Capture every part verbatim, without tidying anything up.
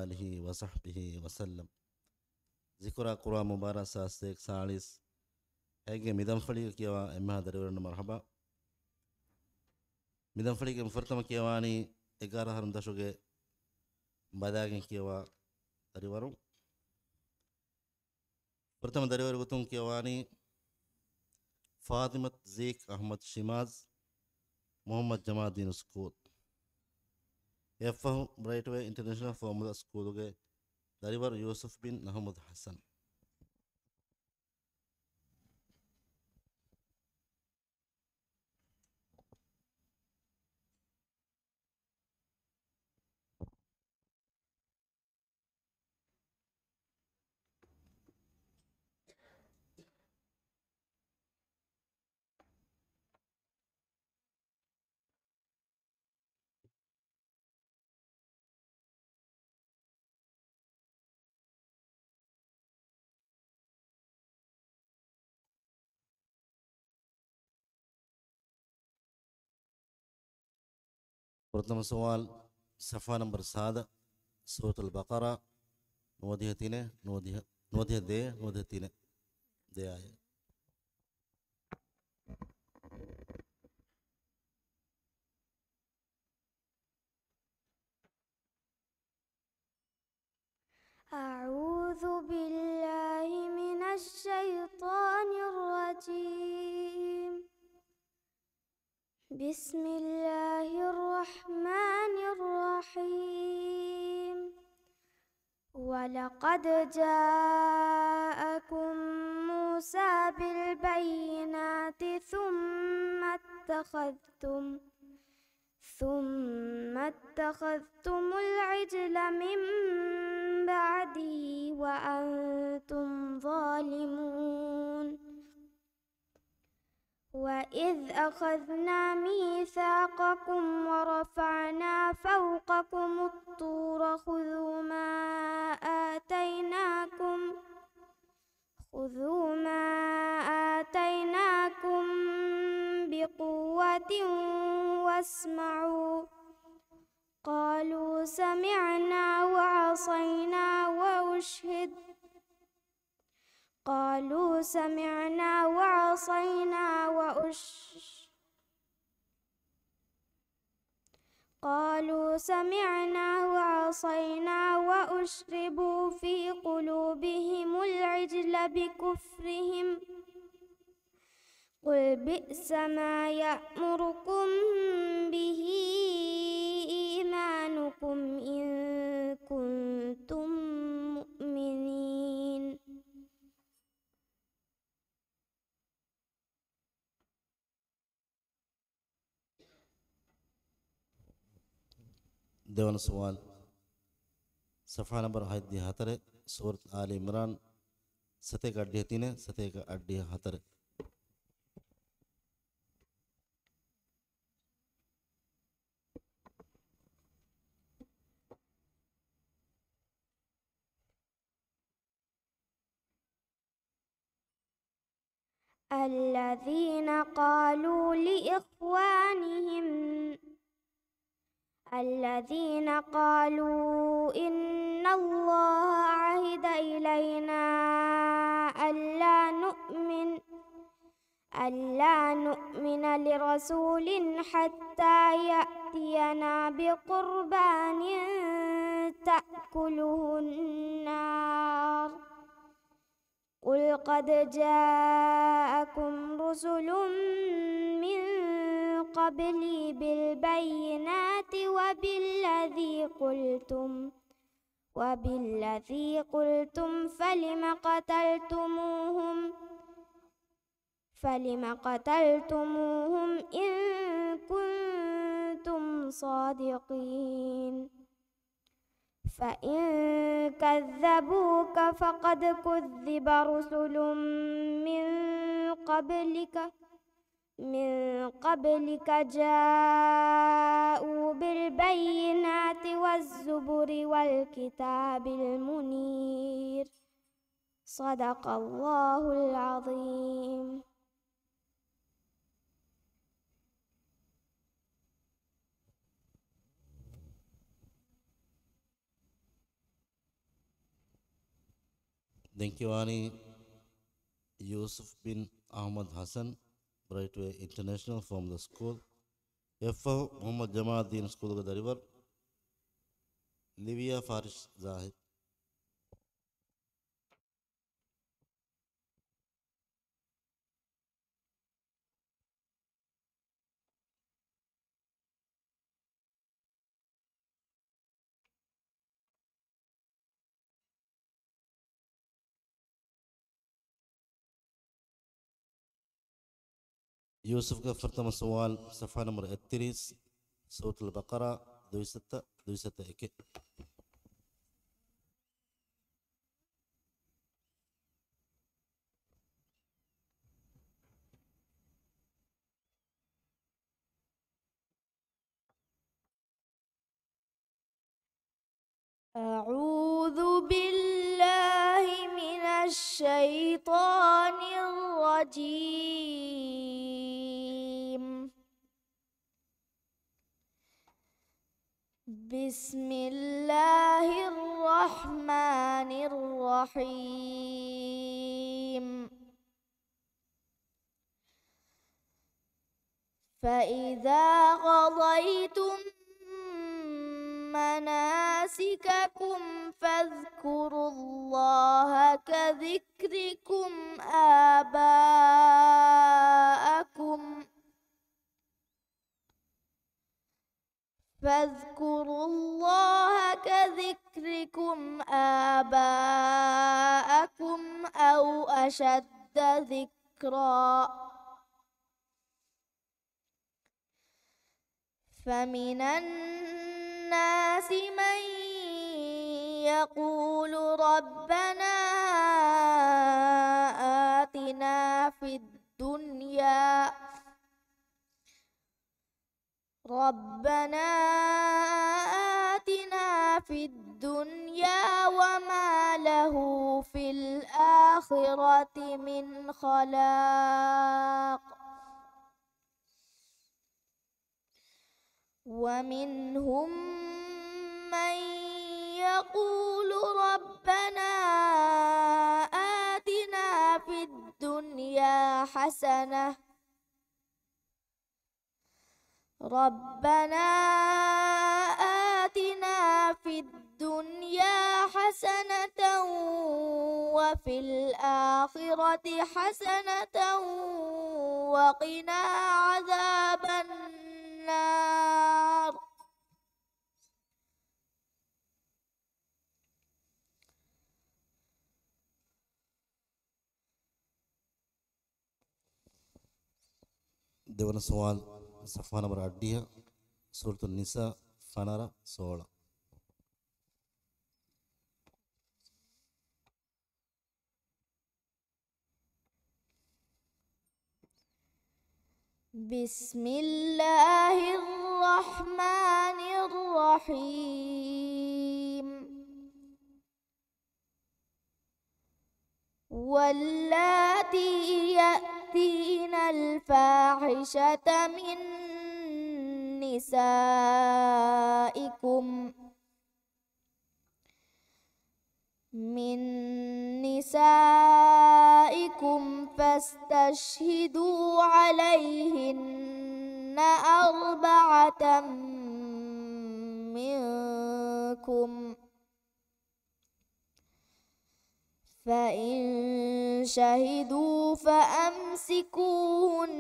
آله وصحبه وسلم. ޒިކުރާ ޤުރުއާން މުބާރާތް ސާސްތޭކް ސާޅީސް ހައެއްގެ މިދަންފަޅީގަ ކިޔަވާ އެންމެހާ ދަރިވަރުންނަށް މަރުޙަބާ. މިދަންފަޅީގެ ފުރަތަމަ ކިޔަވާނީ އެގާރަ އަހަރުން ދަށުގެ ބަލާގެން ކިޔަވާ ދަރިވަރުން. ފުރަތަމަ ދަރިވަރު ގޮތުން ކިޔަވާނީ ފާޠިމަތު ޒީކް އަޙްމަދު ޝިމާޒް، މުޙައްމަދު ޖަމާލްދީނު ސްކޫލް. އެއަށްފަހު ބްރައިޓްވޭ އިންޓަރނޭޝަނަލް ފޯމުލާ ސްކޫލުގެ ދަރިވަރު ޔޫސުފް ބިން އަޙްމަދު ޙަސަން. ފުރަތަމަ ސުވާލު، ޞަފްޙާ ނަމްބަރު ސާދަ، ސޫރަތުލް ބަޤަރާ، ނުވަދިހަ ތިނެއް، ނުވަދިހަ، ނުވަދިހަ ދޭއް، ނުވަދިހަ ތިނެއް، ދެ އާޔަތް. أعوذ بالله من الشيطان الرجيم. بسم الله الرحمن الرحيم. ولقد جاءكم موسى بالبينات ثم اتخذتم ثم اتخذتم العجل من بعده وأنتم ظالمون. وإذ أخذنا ميثاقكم ورفعنا فوقكم الطور خذوا ما آتيناكم خذوا ما آتيناكم بقوة واسمعوا. قالوا سمعنا وعصينا وأشهد قالوا سمعنا وعصينا وأش قالوا سمعنا وعصينا وأشربوا في قلوبهم العجل بكفرهم. قل بئس ما يأمركم به إيمانكم إن كنتم مؤمنين. ދެވަނަ ސުވާލު، ޞަފްޙާ ނަމްބަރު ހަތްދިހަ ހަތަރެއް، ސޫރަތު އާލި އިމްރާން، ސަތޭކަ އަށްޑިހަ ތިނެއް، ސަތޭކަ އަށްޑިހަ ހަތަރެއް. الذين قالوا لإخوانهم الذين قالوا إن الله عهد إلينا ألا نؤمن ألا نؤمن لرسول حتى يأتينا بقربان تأكله النار. قل قد جاءكم رسل من قبلي بالبينات وبالذي قلتم وبالذي قلتم فلم قتلتموهم فلم قتلتموهم إن كنتم صادقين. فإن كذبوك فقد كذب رسل من قبلك من قبلك جاءوا بالبينات والزبر والكتاب المنير. صدق الله العظيم. ދެން ކިޔަވާނީ ޔޫސުފް ބިން އަޙްމަދު ޙަސަން، ބްރައިޓްވޭ އިންޓަރނޭޝަނަލް ފޯމުލާ ސްކޫލް. އެއްފަހު މުޙައްމަދު ޖަމާލްދީން ސްކޫލުގެ ދަރިވަރު ލިވިޔާ ފާރިޝް ޒާހިދު. ޔޫސުފްގެ ފުރަތަމަ ސުވާލު، ޞަފްޙާ ނަންބަރު އެއްތިރީސް، ސޫރަތުލް ބަޤަރާ، ދުއިސައްތަ، ދުއިސައްތަ އެކެއް. أعوذ بالله من الشيطان الرجيم. بسم الله الرحمن الرحيم. فإذا قضيتم مناسككم فاذكروا الله كذكركم آباءكم، فاذكروا الله كذكركم آباءكم أو أشد ذكرا. فمن الناس من يقول ربنا آتنا في الدنيا، ربنا آتنا في الدنيا وما له في الآخرة من خلاق. ومنهم من يقول ربنا آتنا في الدنيا حسنة، ربنا آتنا في الدنيا حسنة وفي الآخرة حسنة وقنا عذاب النار. ދެވަނަ ސުވާލު، ޞަފްޙާ ނަންބަރު އަށްޑިހަ، ސޫރަތުން ނިސާ، ފަނަރަ، ސޯޅަ. بسم الله الرحمن الرحيم. واللاتي يأتين الفاحشة من نسائكم من نسائكم فاستشهدوا عليهن أربعة منكم، فإن شهدوا فأمسكوهن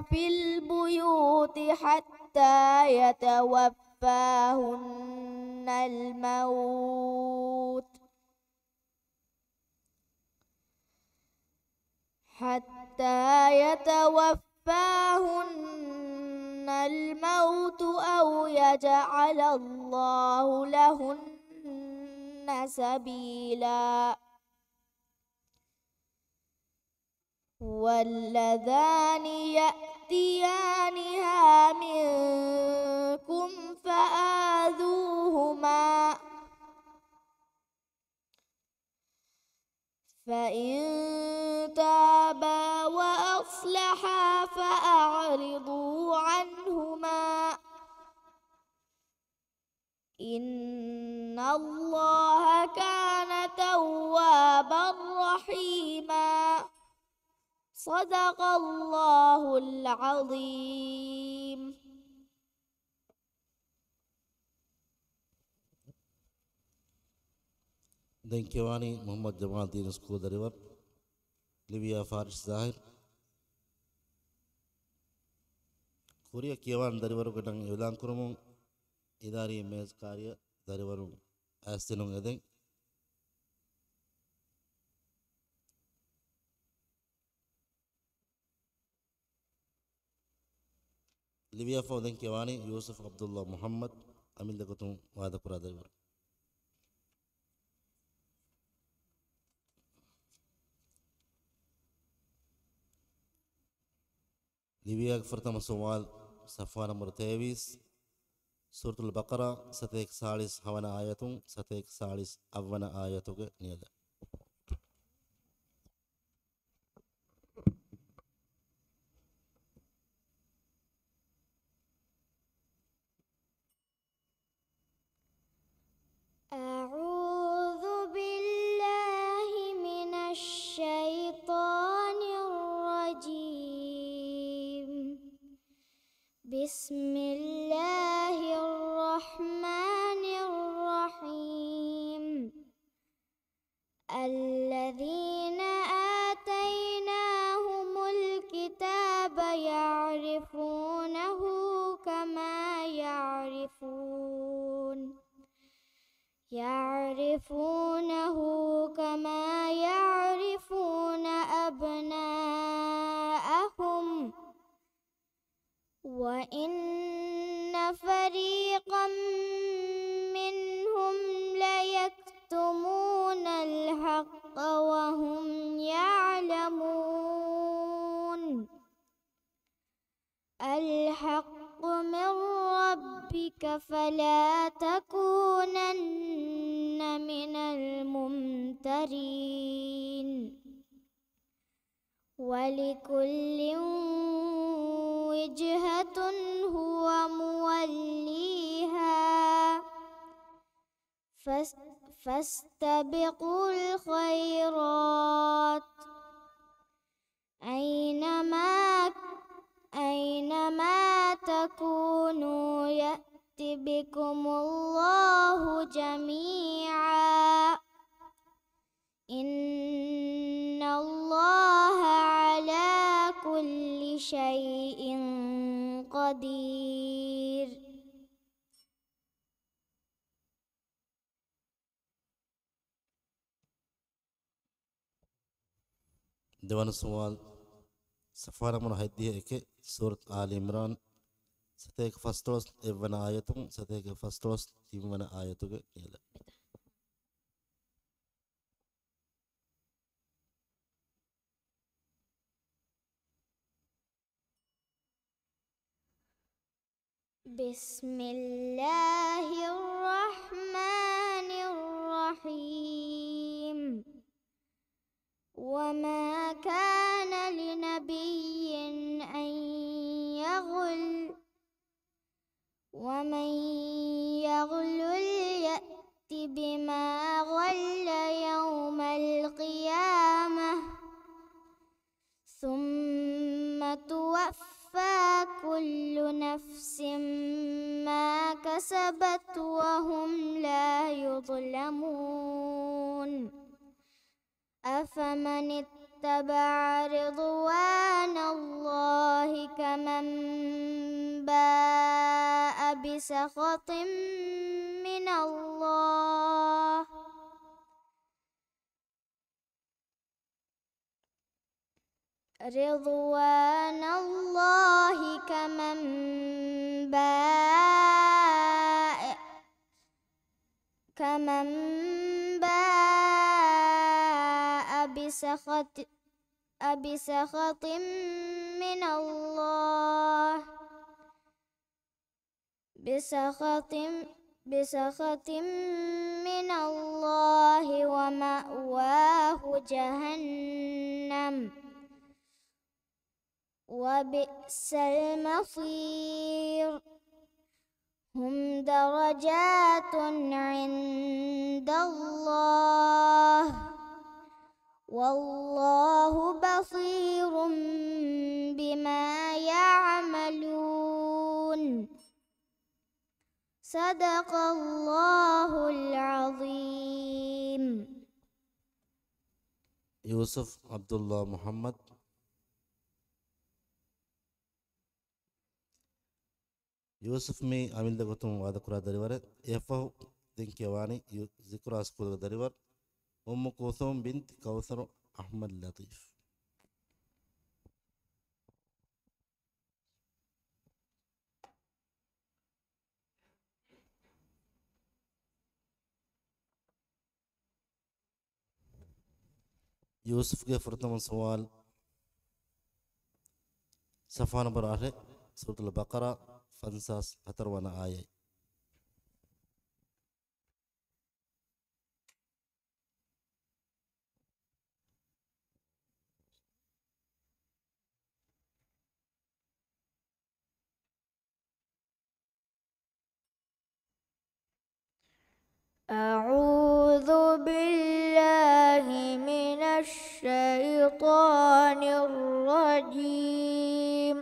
في البيوت حتى يتوفاهن الموت، حتى يتوفاهن الموت أو يجعل الله لهن سبيلا. واللذان يأتيانها منكم فآذوهما، فإن تابا وأصلحا فأعرضوا عنهما، إن الله كان توابا رحيما. صدق الله العظيم. ދެން ކިޔަވާނީ މުޙައްމަދު ޖަމާލްދީނު ސްކޫލް ދަރިވަރު. ލިވިޔާ ފާރިޝް ޒާހިރު. ކުރިއަށް ކިޔަވާން ދަރިވަރުގެ ނަން އިޢުލާން ކުރުމުން އިދާރީ މޭޒު ކާރިއަށް ދަރިވަރުން އައިސްދިނުން އެދެން. ލިވިޔާފަ ދެން ކިޔަވާނީ ޔޫސުފް ޢަބްދުﷲ މުޙައްމަދު އަމިއްލަ ގޮތުން ވާދަކުރާ ދަރިވަރު. ލިވިޔާގެ ފުރަތަމަ ސުވާލު، ޞަފްޙާ ނަންބަރު ތޭވީސް، ސޫރަތުލް ބަޤަރާ، ސަތޭކަ ސާޅީސް ހަވަނަ އާޔަތުން ސަތޭކަ ސާޅީސް އަށްވަނަ އާޔަތުގެ ނިޔަލަށް. أعوذ بالله من الشيطان الرجيم. بسم الله الرحمن الرحيم. الذين آتيناهم الكتاب يعرفونه كما يعرفون، يعرفونه كما يعرفون أبناءهم، وإن فريقا منهم ليكتمون الحق وهم يعلمون. الحق من ربك فلا تكونن من الممترين. ولكل وجهة هو موليها. فاس-، فاستبقوا الخيرات. أينما، أينما تكونوا يأت بكم الله جميعا. إن الله على كل شيء قدير. ދެވަނަ ސުވާލު، ޞަފްޙާ ނަންބަރު ހަތްދިހަ އެކެއް، ސޫރަތު އާލި ޢިމްރާން، ސަތޭކަ ފަސްދޮޅަސް އެއްވަނަ އާޔަތުން ސަތޭކަ ފަސްދޮޅަސް ތިންވަނަ އާޔަތުގެ ނިޔަލަށް. بسم الله الرحمن الرحيم. وما كان لنبي أن يغل، ومن يغلل يأت بما غل يوم القيامة، ثم توفى كل نفس ما كسبت وهم لا يظلمون. أفمن اتبع رضوان الله كمن باء بسخط من الله، رضوان الله كمن باء، كمن باء بسخط، بسخط من الله، بسخط، بسخط من الله ومأواه جهنم وبئس المصير. هم درجات عند الله والله بصير بما يعملون. صدق الله العظيم. ޔޫސުފް ޢަބްދުﷲ މުޙައްމަދު. ޔޫސުފް މީ އަމިއްލަ ގޮތުން ވާދަކުރާ ދަރިވަރެއް. އެއަށްފަހު ދެން ކިޔަވާނީ ޔު-، ޒިކުރާ ސްކޫލުގެ ދަރިވަރު އުއްމު ކުލްސޫމް ބިންތު ކައުސަރު އަޙްމަދު ލަޠީފް. ޔޫސުފްގެ ފުރަތަމަ ސުވާލު، ޞަފްޙާ ނަންބަރު އަށެއް، ސޫރަތުލް ބަޤަރާ، ފަންސާސް ހަތަރު ވަނަ އާޔަތް. أعوذ بالله من الشيطان الرجيم.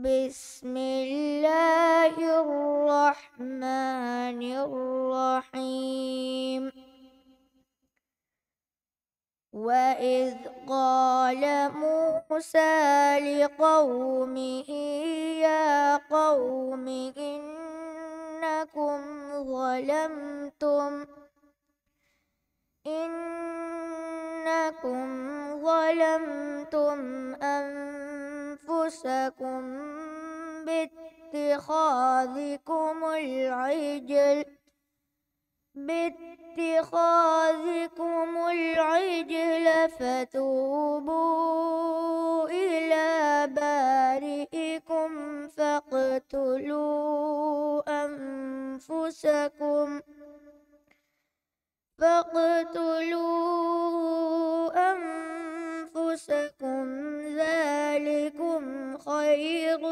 بسم الله الرحمن الرحيم. وإذ قال موسى لقومه يا قوم إنكم ظلمتم، إنكم ظلمتم أنفسكم باتخاذكم العجل، باتخاذكم العجل فتوبوا إلى بارئكم فاقتلوا أنفسكم، فاقتلوا أنفسكم ذلكم خير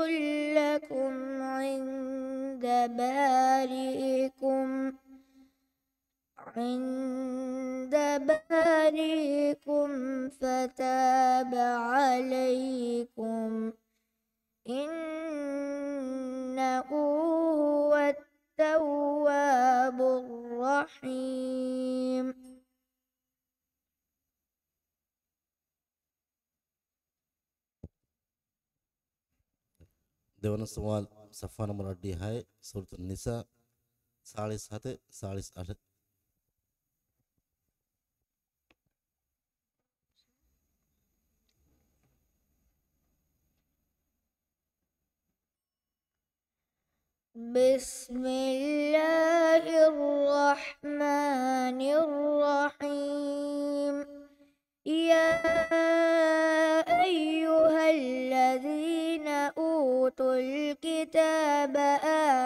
لكم عند بارئكم، عند بارئكم فتاب عليكم إنه هو التواب الرحيم. ދެވަނަ ސުވާލު، ޞަފްޙާ ނަންބަރު އަށްޑިހަ ހައެއް، ސޫރަތުން ނިސާ، ސާޅީސް ހަތެއް، ސާޅީސް އަށެއް. بسم الله الرحمن الرحيم. يا أيها الذين أوتوا الكتاب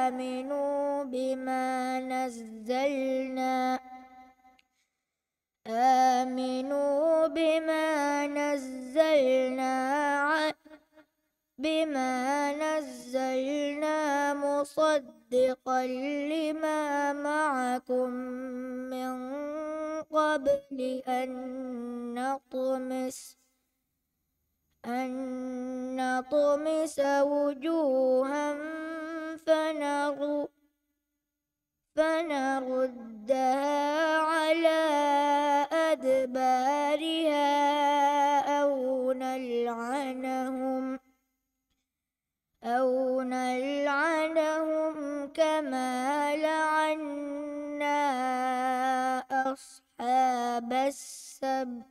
آمنوا بما نزلنا، آمنوا بما نزلنا ع-، بما نزلنا مصدقا لما معكم من قبل أن نطمس، أن نطمس وجوها فنر-، فنردها على أدبارها أو نلعنهم، أو نلعنهم كما لعنا أصحاب السبت.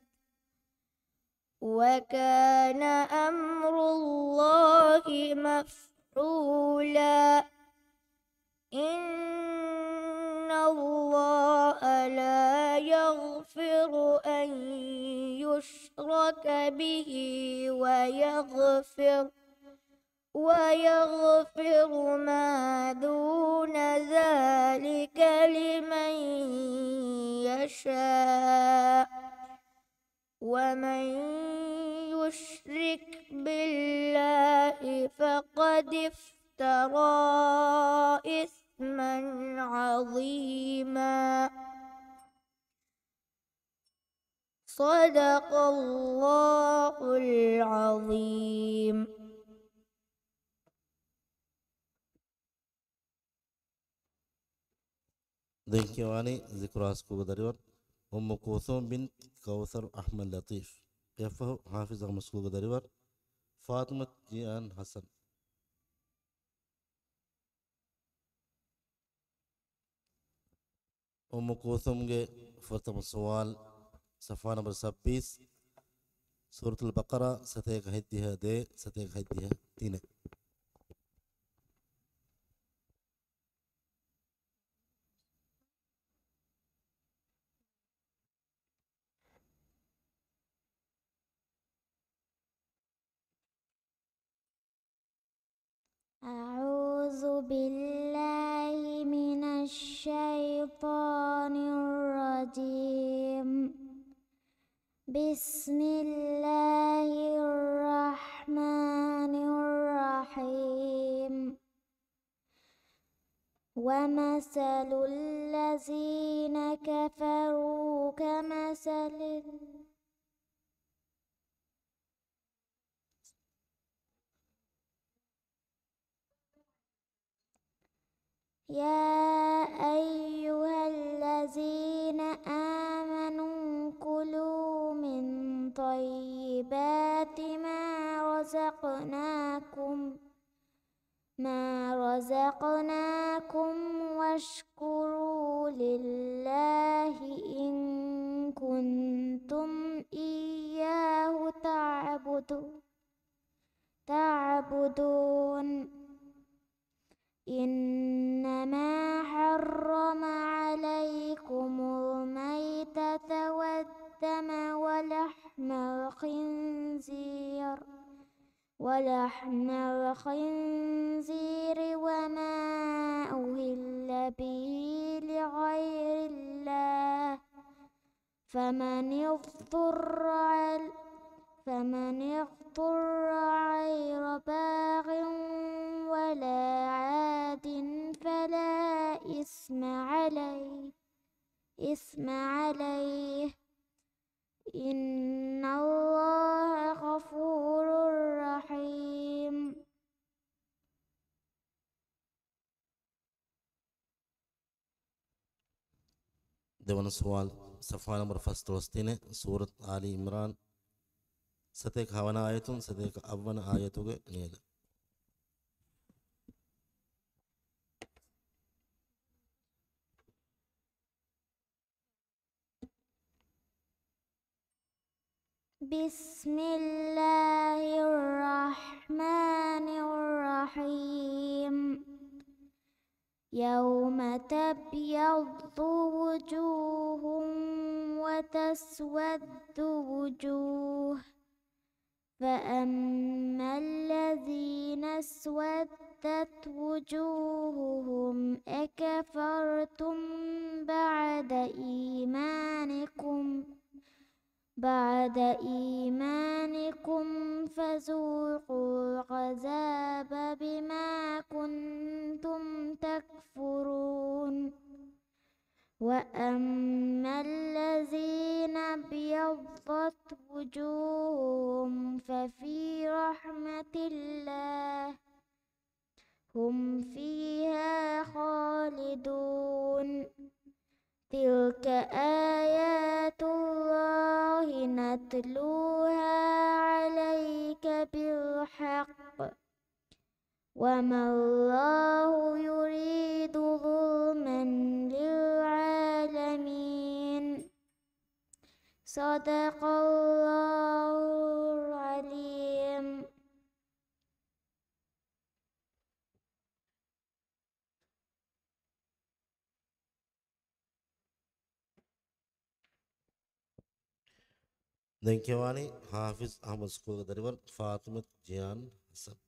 وكان أمر الله مفعولا. إن الله لا يغفر أن يشرك به ويغفر، ويغفر ما دون ذلك لمن يشاء. ومن يشرك بالله فقد افترى عظيما. صدق الله العظيم. ދެން ކިޔަވާނީ ޒިކުރާ ސްކޫލްގެ ދަރިވަރު އުއްމު ކުލްސޫމް ބިންތް ކައުސަރު އަޙްމަދު ލަތީފް. އެއަށްފަހު ޙާފިޒް އަޙްމަދު ސްކޫލްގެ ދަރިވަރު ފާތިމަތު ޖިޔާން ޙަސަން. އުއްމު ކުލްސޫމްގެ ފުރަތަމަ ސުވާލު، ޞަފްޙާ ނަންބަރު ސައްބީސް، ސޫރަތުލް ބަޤަރާ، ސަތޭކަ ހަތްދިހަ ދޭއް، ސަތޭކަ ހަތްދިހަ ތިނެއް. أعوذ بالله من الشيطان الرجيم. بسم الله الرحمن الرحيم. ومثل الذين كفروا كمثل ال- يا أيها الذين آمنوا كلوا من طيبات ما رزقناكم، ما رزقناكم واشكروا لله إن كنتم إياه تعبدون. تعبدون. إنما حرم عليكم الميتة والدم ولحم الخنزير، ولحم الخنزير وما أهل به لغير الله، فمن اضطر عل-، فمن اضطر غير باغ ولا عاد فلا إثم عليه، إثم عليه، إن الله غفور رحيم. ދެވަނަ ސުވާލު، ޞަފްޙާ ނަންބަރު ފަންސަވީސް ތިނެއް، ސޫރަތު އާލި ޢިމްރާން، ސަތޭކަ ހަވަނަ އާޔަތުން ސަތޭކަ އަށްވަނަ އާޔަތުގެ ނިޔަލަށް. بسم الله الرحمن الرحيم. يوم تبيض وجوه وتسود وجوه. فأما الذين اسودت وجوههم أكفرتم بعد إيمانكم، بعد إيمانكم فذوقوا العذاب بما كنتم تكفرون. وأما الذين ابيضت وجوههم ففي رحمة الله هم فيها خالدون. تلك آيات الله نتلوها عليك بالحق وما الله يريد ظلما للعالمين. صدق الله العظيم. ދެން ކިޔަވާނީ ޙާފިޒް އަޙްމަދު ސްކޫލްގެ ދަރިވަރު ފާތިމަތު ޖިޔާން ޙަސަން.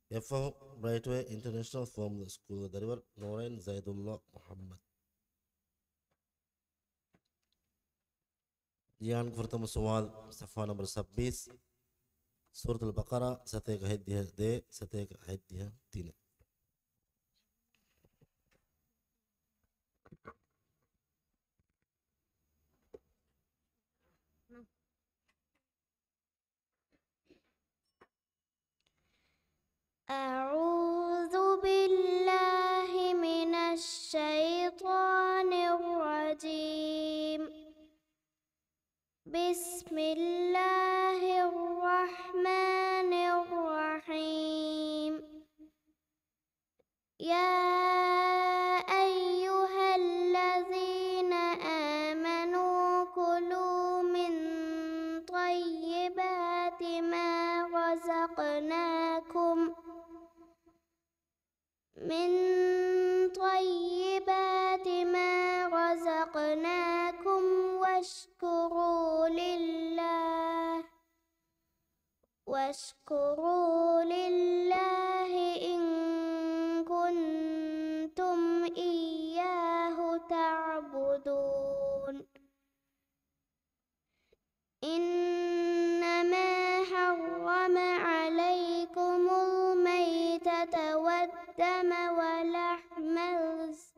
އެއަށްފަހު ބްރައިޓްވޭ އިންޓަރނޭޝަނަލް ފޯމުލަ ސްކޫލްގެ ދަރިވަރު ނޫރައިން ޒައިދުﷲ މުޙައްމަދު. ޖިޔާންގެ ފުރަތަމަ ސުވާލު، ޞަފްޙާ ނަންބަރު ސައްބީސް، ސޫރަތުލް ބަޤަރާ، ސަތޭކަ ހަތްދިހަ ދޭއް، ސަތޭކަ ހަތްދިހަ ތިނެއް. بسم الله الرحمن الرحيم. يا أيها الذين آمنوا كلوا من طيبات ما رزقناكم، من طيبات ما رزقناكم واشكروا لله، واشكروا لله إن كنتم إياه تعبدون. إنما حرم عليكم الميتة والدم ولحم الخ-،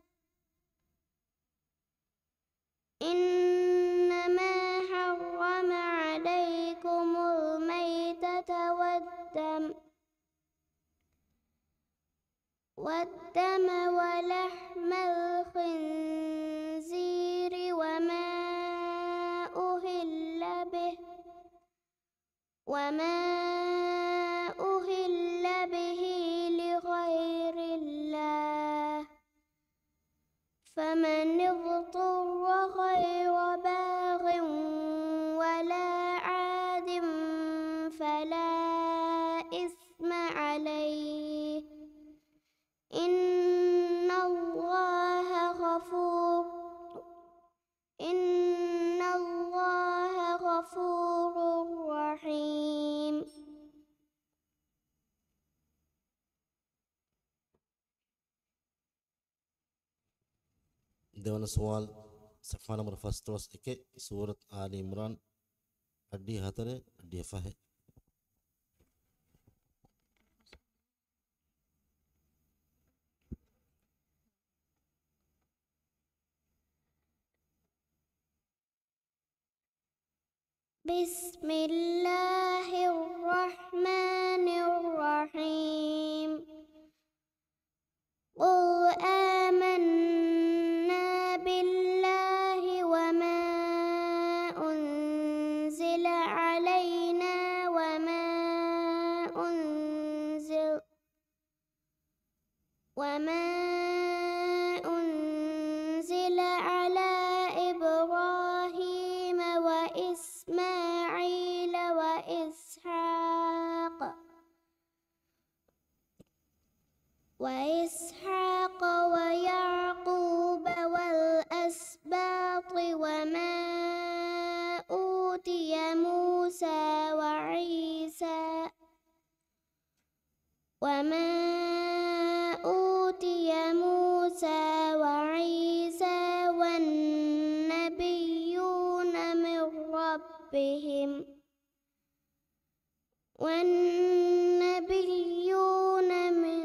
إنما حرم عليكم الميتة والدم، والدم ولحم الخنزير وما أهل به، وما أهل به لغير الله، فمن اضطر غير باغ ولا عاد فلا إثم عليه، إن الله غفور، إن الله غفور رحيم. ދެވަނަ ސުވާލު، ޞަފްޙާ ނަންބަރު ފަންސަވީސް އެކެއް، ސޫރަތު އާލި ޢިމްރާން، އައްޑިހަ ހަތަރެއް، އައްޑިހަ ފަހެއް. بسم الله الرحمن الرحيم. قل آمنا بالله وما أنزل علينا وما أنزل وما أنزل على إبراهيم وإسماعيل وإسحاق، وإسحاق ويعقوب والأسباط وما أوتي موسى وعيسى وما أوتي موسى وعيسى والنبيون من ربهم، والنبيون من،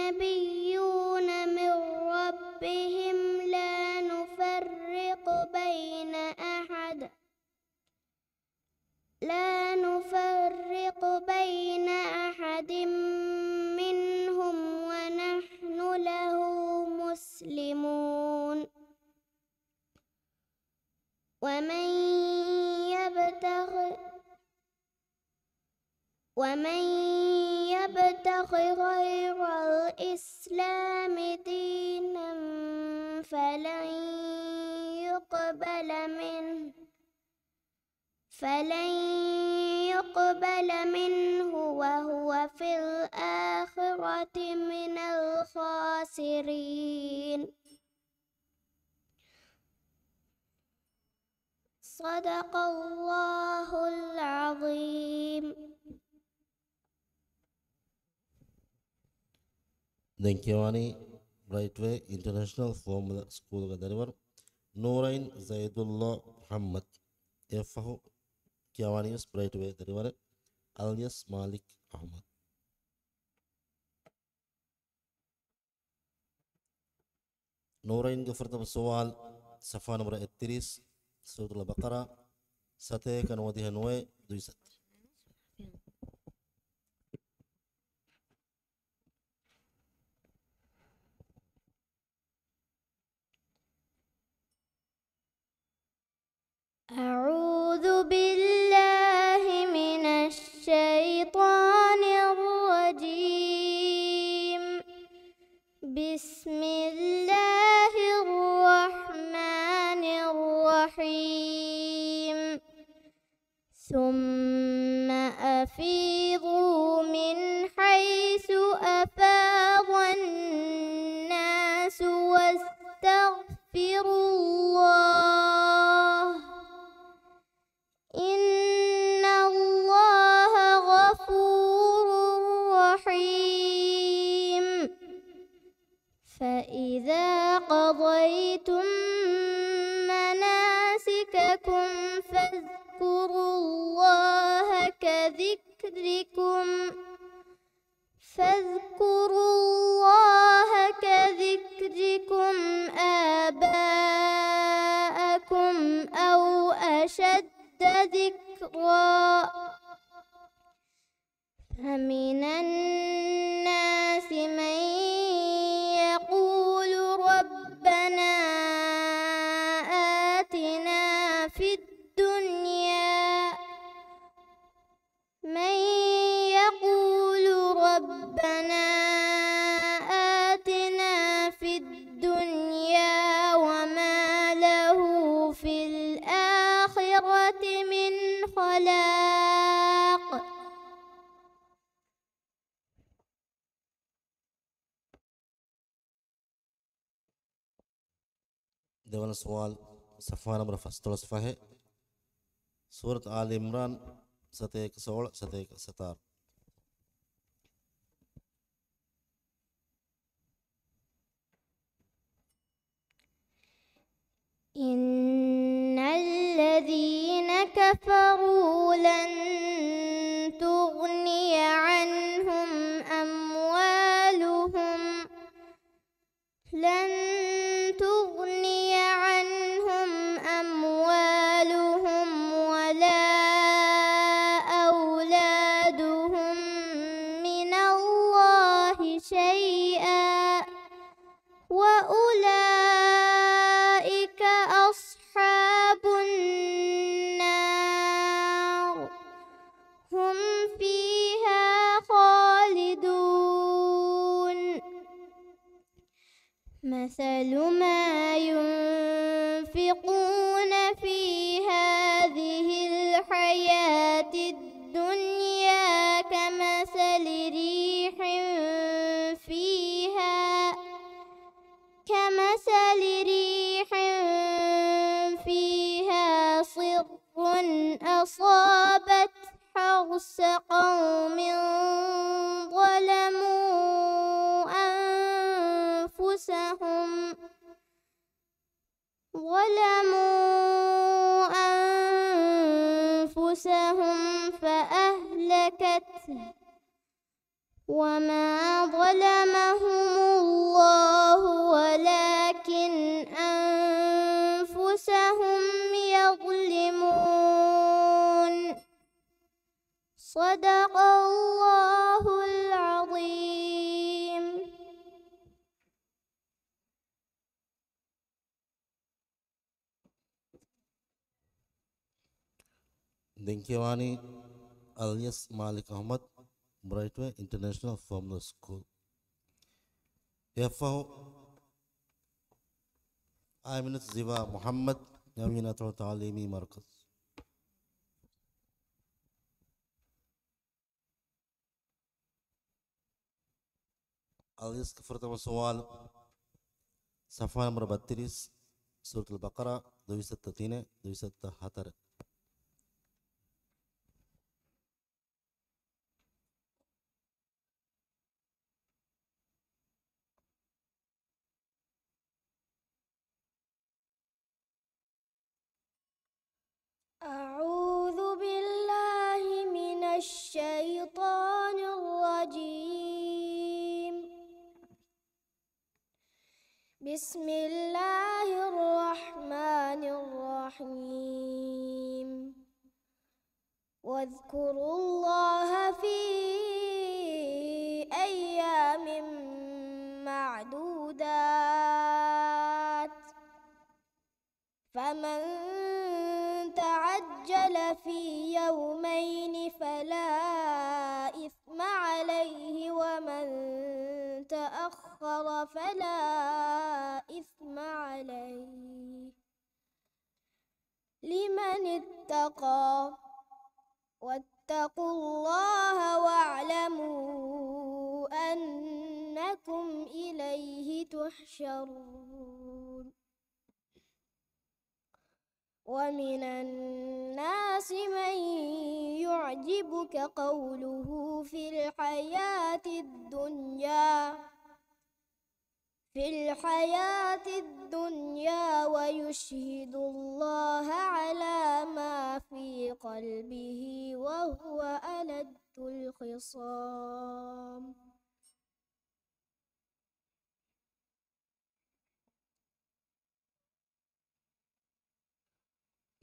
والنبيون من ربهم لا نفرق بين أحد، لا نفرق بين أحد منهم ونحن له مسلمون. ومن يبتغ، ومن يبتغ غير الإسلام دينا فلن يقبل منه، فلن يقبل منه وهو في الآخرة من الخاسرين. صدق الله العظيم. ދެން ކިޔަވާނީ ބްރައިޓްވޭ އިންޓަރނޭޝަނަލް ފޯމުލަ ސްކޫލުގެ ދަރިވަރު ނޫރައިން ޒައިދުﷲ މުޙައްމަދު. އެއަށްފަހު ކިޔަވާނީވެސް ބްރައިޓްވޭ ދަރިވަރެއް އަލްޔަސް މާލިކް އަޙްމަދު. ނޫރައިންގެ ފުރަތަމަ ސުވާލު، ޞަފްޙާ ނަންބަރު އެއްތިރީސް، ސޫރަތުލް ބަޤަރާ، ސަތޭކަ ނުވަދިހަ ނުވައެއް ދުއިސައްތަ. أعوذ بالله من الشيطان الرجيم. بسم الله الرحمن الرحيم. ثم أفيضوا من حيث أفاض الناس واستغفروا الله، إن الله غفور رحيم. فإذا قضيتم مناسككم فاذكروا الله كذكركم، فاذكروا الله كذكركم آباءكم أو أشد ذكرا، فمن الناس من يقول ربنا آتنا في الدنيا، من يقول ربنا آتنا في الدنيا وما له في الآخرة من خلاق. ދެވަނަ ސުވާލު، ޞަފްޙާ ނަންބަރު ފަންސަވީސް ފަހެއް، ސޫރަތު އާލި ޢިމްރާން، ސަތޭކަ ސޯޅަ، ސަތޭކަ ސަތާރަ. إن الذين كفروا لن تغني عنهم أموالهم، لن تغني عنهم أموالهم ولا أولادهم من الله شيئا، وأولئك أصحاب النار، هم فيها خالدون. مثل ما ينفقون في هذه الحياة الدنيا كمثل ريح فيها، كمثل ريح فيها صر أصابت حرث قوم ظلموا أنفسهم، ظلموا أنفسهم فأهلكته، وما ظلمهم الله ولكن أنفسهم يظلمون. صدق الله العظيم. ދެން ކިޔަވާނީ އަލްޔަސް މާލިކް އަޙްމަދު، ބްރައިޓްވޭ އިންޓަރނޭޝަނަލް ފޯމުލާ ސްކޫލް. އެއަށްފަހު އާމިނަތު ޒިވާ މުޙައްމަދު، ޔަމީނާތު ތަޢުލީމީ މަރުކަޒު. އަލްޔަސްގެ ފުރަތަމަ ސުވާލު، ޞަފްޙާ ނަންބަރު ބައްތިރީސް، ސޫރަތުލް ބަޤަރާ، ދުވިސައްތަ ތިނެއް، ދުވިސައްތަ ހަތަރެއް. أعوذ بالله من الشيطان الرجيم. بسم الله الرحمن الرحيم. واذكروا الله في أيام معدودات، فمن في يومين فلا إثم عليه ومن تأخر فلا إثم عليه لمن اتقى واتقوا الله واعلموا أنكم إليه تحشرون. ومن الناس من يعجبك قوله في الحياة الدنيا، في الحياة الدنيا ويشهد الله على ما في قلبه وهو ألد الخصام.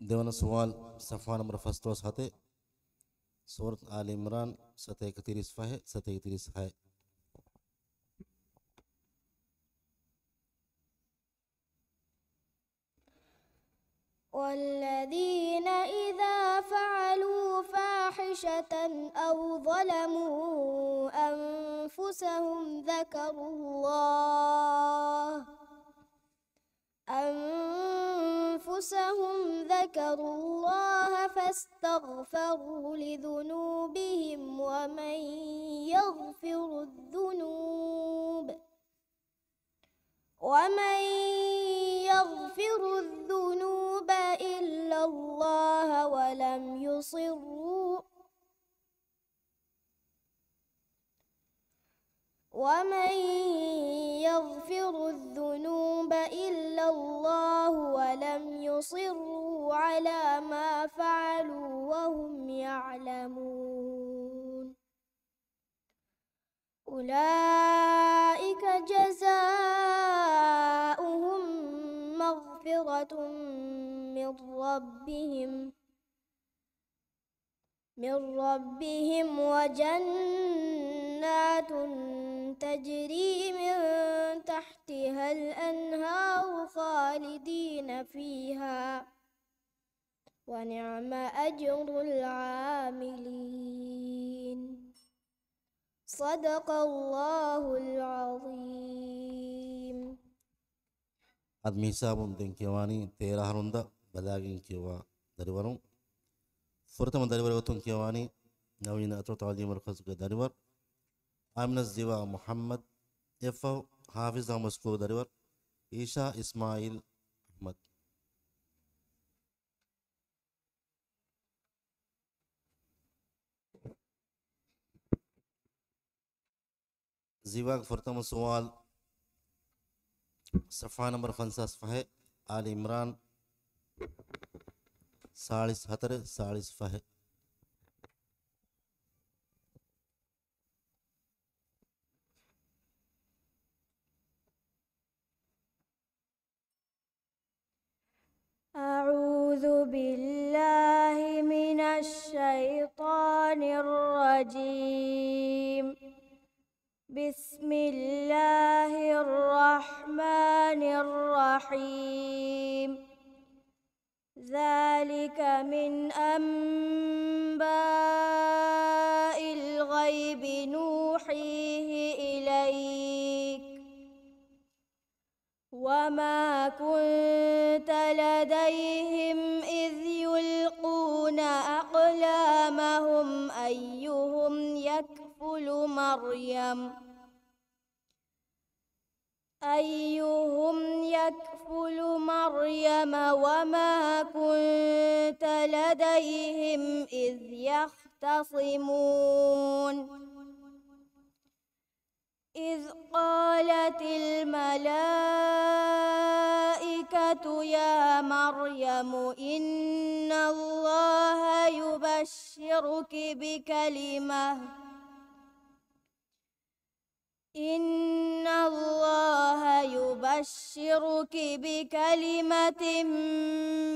ދެވަނަ ސުވާލު، ޞަފްޙާ ނަންބަރު ފަންސާސް ހަތެއް، ސޫރަތު އާލި އިމްރާން، ސަތޭކަ ތިރީސް ފަހެއް، ސަތޭކަ ތިރީސް ހައެއް. والذين إذا فعلوا فاحشة أو ظلموا أنفسهم ذكروا الله، أنفسهم ذكروا الله فاستغفروا لذنوبهم ومن يغفر الذنوب ومن يغفر الذنوب إلا الله ولم يصروا، ومن يغفر الذنوب إلا الله ولم يصروا على ما فعلوا وهم يعلمون. أولئك جزاؤهم مغفرة من ربهم، من ربهم وجنات تجري من تحتها الأنهار خالدين فيها ونعم أجر العاملين. صدق الله العظيم. އަދި މިހިސާބުން ދެން ކިޔަވާނީ ތޭރަ އަހަރުން ދަށް ބަލާގެން ކިޔަވާ ދަރިވަރުން. ފުރަތަމަ ދަރިވަރު ގޮތުން ކިޔަވާނީ ނަވީން އަތޮޅު ތަޢުލީމު މަރުކަޒުގެ ދަރިވަރު އާމިނަ ޒިވާ މުޙައްމަދު، އެއަށްފަހު ޙާފިޒް އަޙްމަދު ސްކޫލްގެ ދަރިވަރު އީޝާ އިސްމާޢީލް އަޙްމަދު. ޒިވާގެ ފުރަތަމަ ސުވާލު، ޞަފްޙާ ނަންބަރު ފަންސާސް ފަހެއް، އާލި އިމްރާން، ސާޅީސް ހަތަރެއް، ސާޅީސް ފަހެއް. أعوذ بالله من الشيطان الرجيم. بسم الله الرحمن الرحيم. ذلك من أنباء الغيب نوحيه إليك. وما كنت لديهم إذ يلقون أقلامهم أيهم يكفل مريم، أيهم يكفل مريم وما كنت لديهم إذ يختصمون. إذ قالت الملائكة يا مريم إن الله يبشرك بكلمة، إن الله يبشرك بكلمة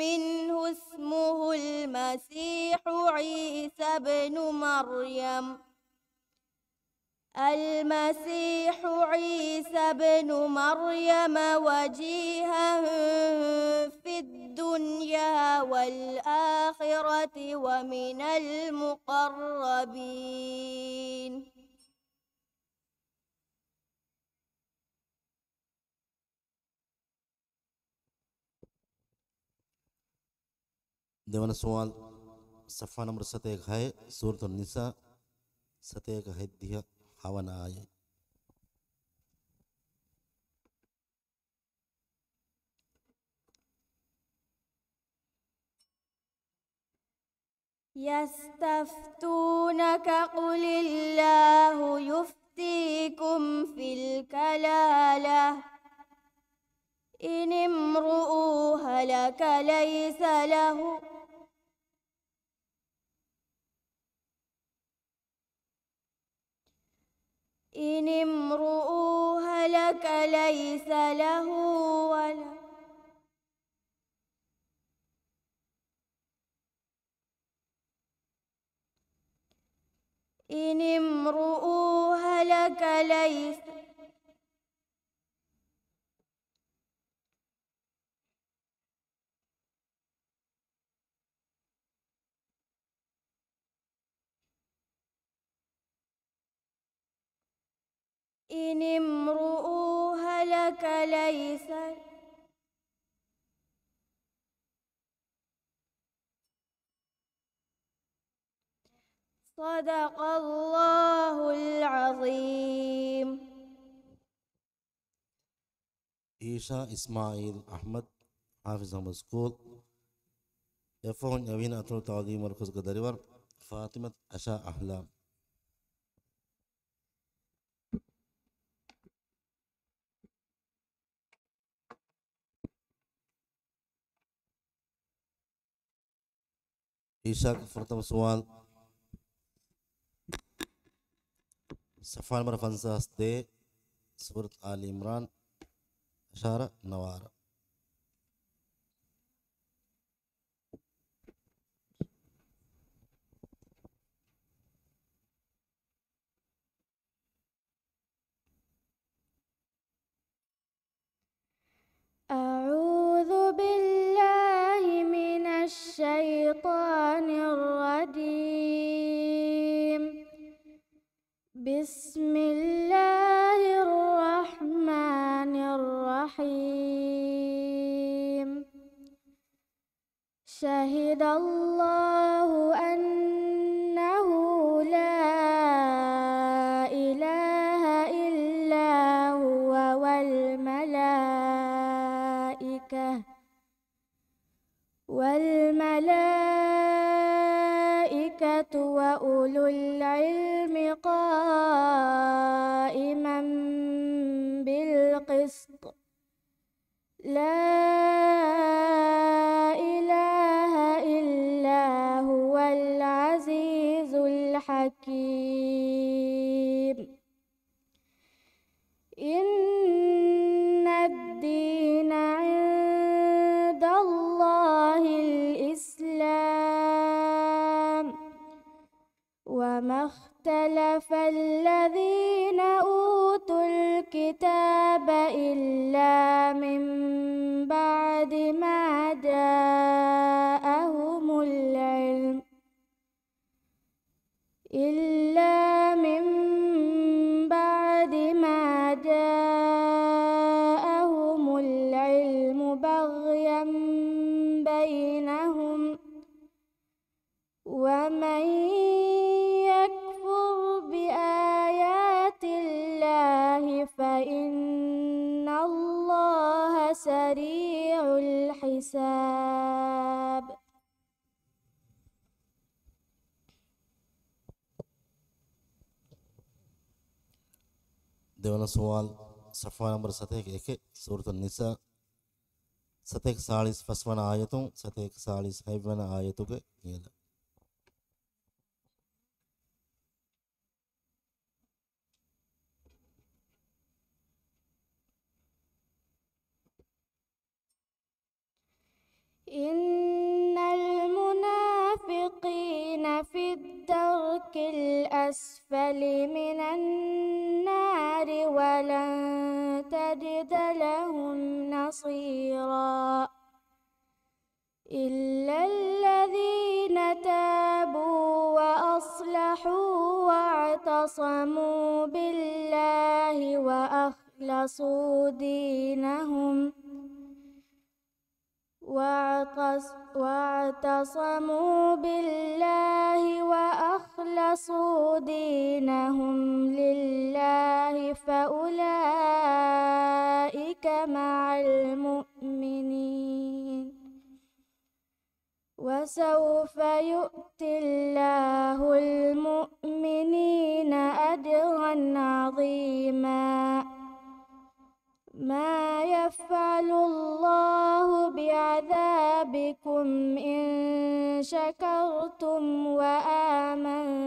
منه اسمه المسيح عيسى ابن مريم، المسيح عيسى ابن مريم وجيها في الدنيا والآخرة ومن المقربين. ދެވަނަ ސުވާލު، ޞަފްޙާ ނަންބަރު ސަތޭކަ ހައެއް، ސޫރަތުން ނިސާ، ސަތޭކަ ހަތްދިހަ ހަވަނަ އާޔަތް. يستفتونك قل الله يفتيكم في الكلالة إن امرؤ هلك ليس له إن امرؤ هلك ليس له ولد إن امرؤ هلك ليس إن امرؤ هلك ليس صدق الله العظيم. އީޝާ އިސްމާޢީލް އަޙްމަދު، ޙާފިޡު އަޙްމަދު ސްކޫލް، އެއަށްފަހުން އެވީން އަތޮޅު ތަޢުލީމީ މަރުކަޒުގެ ދަރިވަރު ފާޠިމަތު އަޝާ އަޙްލާމް. އީޝާގެ ފުރަތަމަ ސުވާލު، ޞަފްޙާ ނަންބަރު ފަންސާސް ދޭއް، ސޫރަތު އާލި ޢިމްރާން، އަށާރަ ނަވާރަ. أعوذ بالله من الشيطان الرجيم. بسم الله الرحمن الرحيم. شهد الله أنه لا إله إلا هو والملائكة، والملائكة وأولو العلم قائما بالقسط. لا إله إلا هو العزيز الحكيم. إن الدين عند الله الإسلام. وما اختلف الذين أوتوا الكتاب إلا من بعد ما جاءهم العلم، إلا من بعد ما جاءهم العلم بغيا بينهم، ومن يكفر بآيات الله فإن الله سريع الحساب. ދެވަނަ ސުވާލު، ޞަފްޙާ ނަންބަރު ސަތޭކަ އެކެއް، ސޫރަތުން ނިސާ، ސަތޭކަ ސާޅީސް ފަސްވަނަ އާޔަތުން ސަތޭކަ ސާޅީސް ހަތްވަނަ އާޔަތުގެ ނިޔަލަށް. إن المنافقين في الدرك الأسفل من النار ولن تجد لهم نصيرا. إلا الذين واعتصموا بالله وأخلصوا دينهم واعتص-، واعتصموا بالله وأخلصوا دينهم لله فأولئك مع المؤمنين. وسوف يؤتي الله المؤمنين أجرا عظيما. ما يفعل الله بعذابكم إن شكرتم وآمنتم،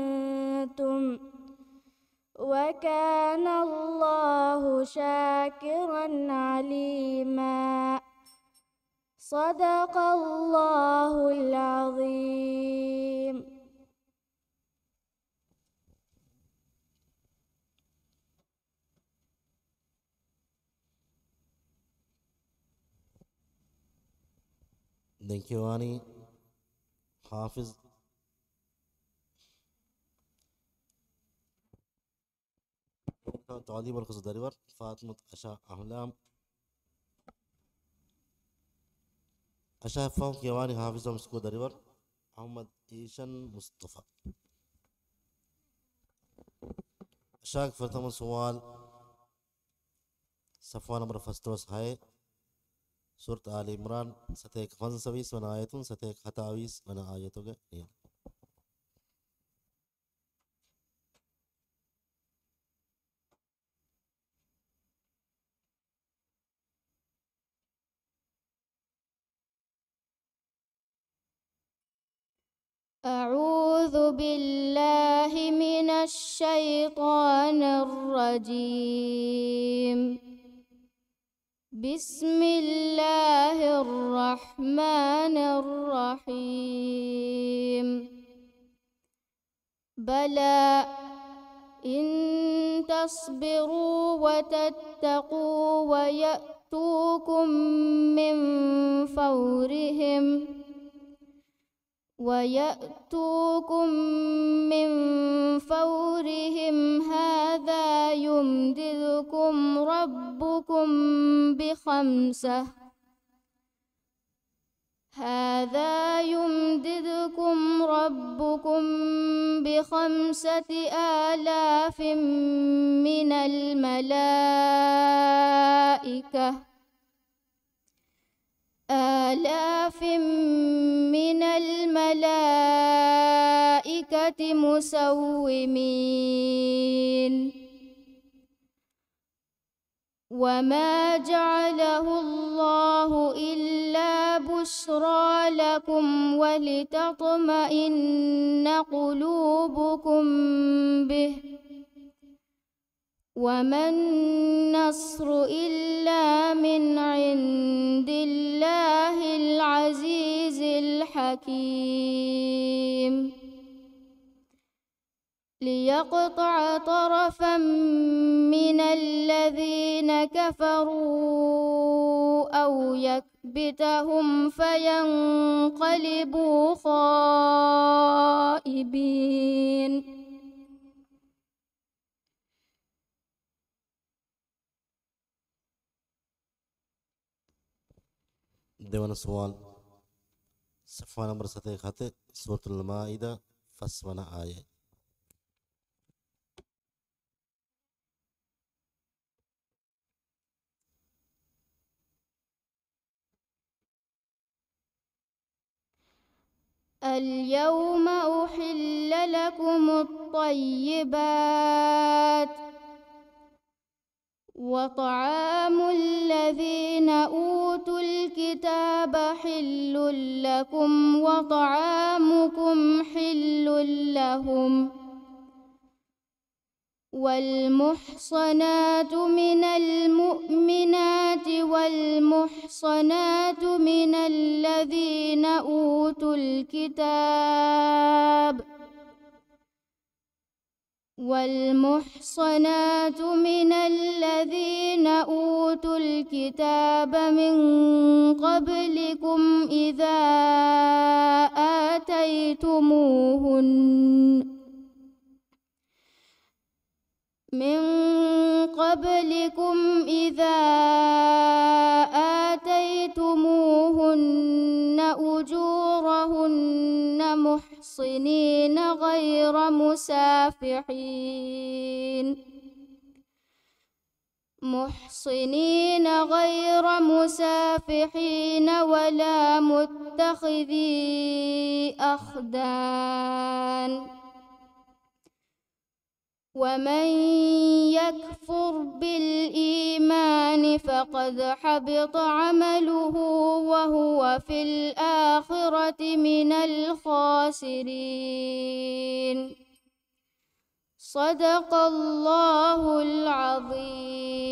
وكان الله شاكرا عليما. صدق الله العظيم. ދެން ކިޔަވާނީ ޙާފިޒް ތަޢުލީމު މަރުކަޒު ދަރިވަރު ފާތިމަތު އަޝާ އަހްލާމް. އަޝާ އެއްފަހުން ކިޔަވާނީ ޙާފިޒް މިސްކޫލް ދަރިވަރު އަޙްމަދު އީޝަން މުޞްޠަފާ. އަޝާގެ ފުރަތަމަ ސުވާލު، ޞަފްޙާ ނަންބަރު ފަންސަވީސް ހައެއް، ސޫރަތު އާލި ޢިމްރާން، ސަތޭކަ ފަންސަވީސް ވަނަ އާޔަތުން ސަތޭކަ ހަތާވީސް ވަނަ އާޔަތުގެ ނިޔަން. أعوذ بالله من الشيطان الرجيم. بسم الله الرحمن الرحيم. بلى إن تصبروا وتتقوا ويأتوكم من فورهم، ويأتوكم من فورهم هذا يمددكم ربكم بخمسة، هذا يمددكم ربكم بخمسة آلاف من الملائكة، آلاف من الملائكة مسومين. وما جعله الله إلا بشرى لكم ولتطمئن قلوبكم به، وما النصر إلا من عند الله العزيز الحكيم. ليقطع طرفا من الذين كفروا أو يكبتهم فينقلبوا خائبين. ދެވަނަ ސުވާލު، ޞަފްޙާ ނަންބަރު ސަތޭކަ ހަތެއް، ސޫރަތުލް މާއިދާ، ފަސްވަނަ އާޔަތް. اليوم أحل لكم الطيبات وطعام الذين أوتوا الكتاب حل لكم وطعامكم حل لهم. والمحصنات من المؤمنات والمحصنات من الذين أوتوا الكتاب، والمحصنات من الذين أوتوا الكتاب من قبلكم إذا آتيتموهن من قبلكم إذا آتيتموهن أجورهن محصنين غير مسافحين، محصنين غير مسافحين ولا متخذي أخدان، ومن يكفر بالإيمان فقد حبط عمله وهو في الآخرة من الخاسرين. صدق الله العظيم.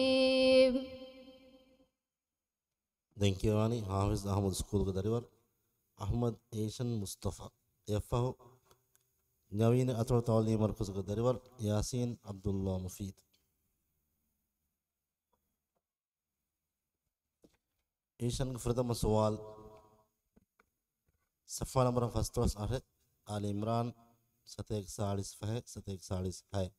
ދެން ކިޔަވާނީ ޙާފިޡް އަޙްމަދު ސްކޫލުގެ ދަރިވަރު އަޙްމަދު އޭޝަން މުޞްޠަފާ. އެއަށްފަހު، ނަވީން އަތޮޅު ތަޢުލީމީ މަރުކަޒުގެ ދަރިވަރު ޔާސީން ޢަބްދުﷲ މުފީދު. އޭޝަންގެ ފުރަތަމަ ސުވާލު، ޞަފްޙާ ނަންބަރު ފަންސާސް އަށެއް، އާލި ޢިމްރާން، ސަތޭކަ ސާޅީސް ފަހެއް، ސަތޭކަ ސާޅީސް ހައެއް.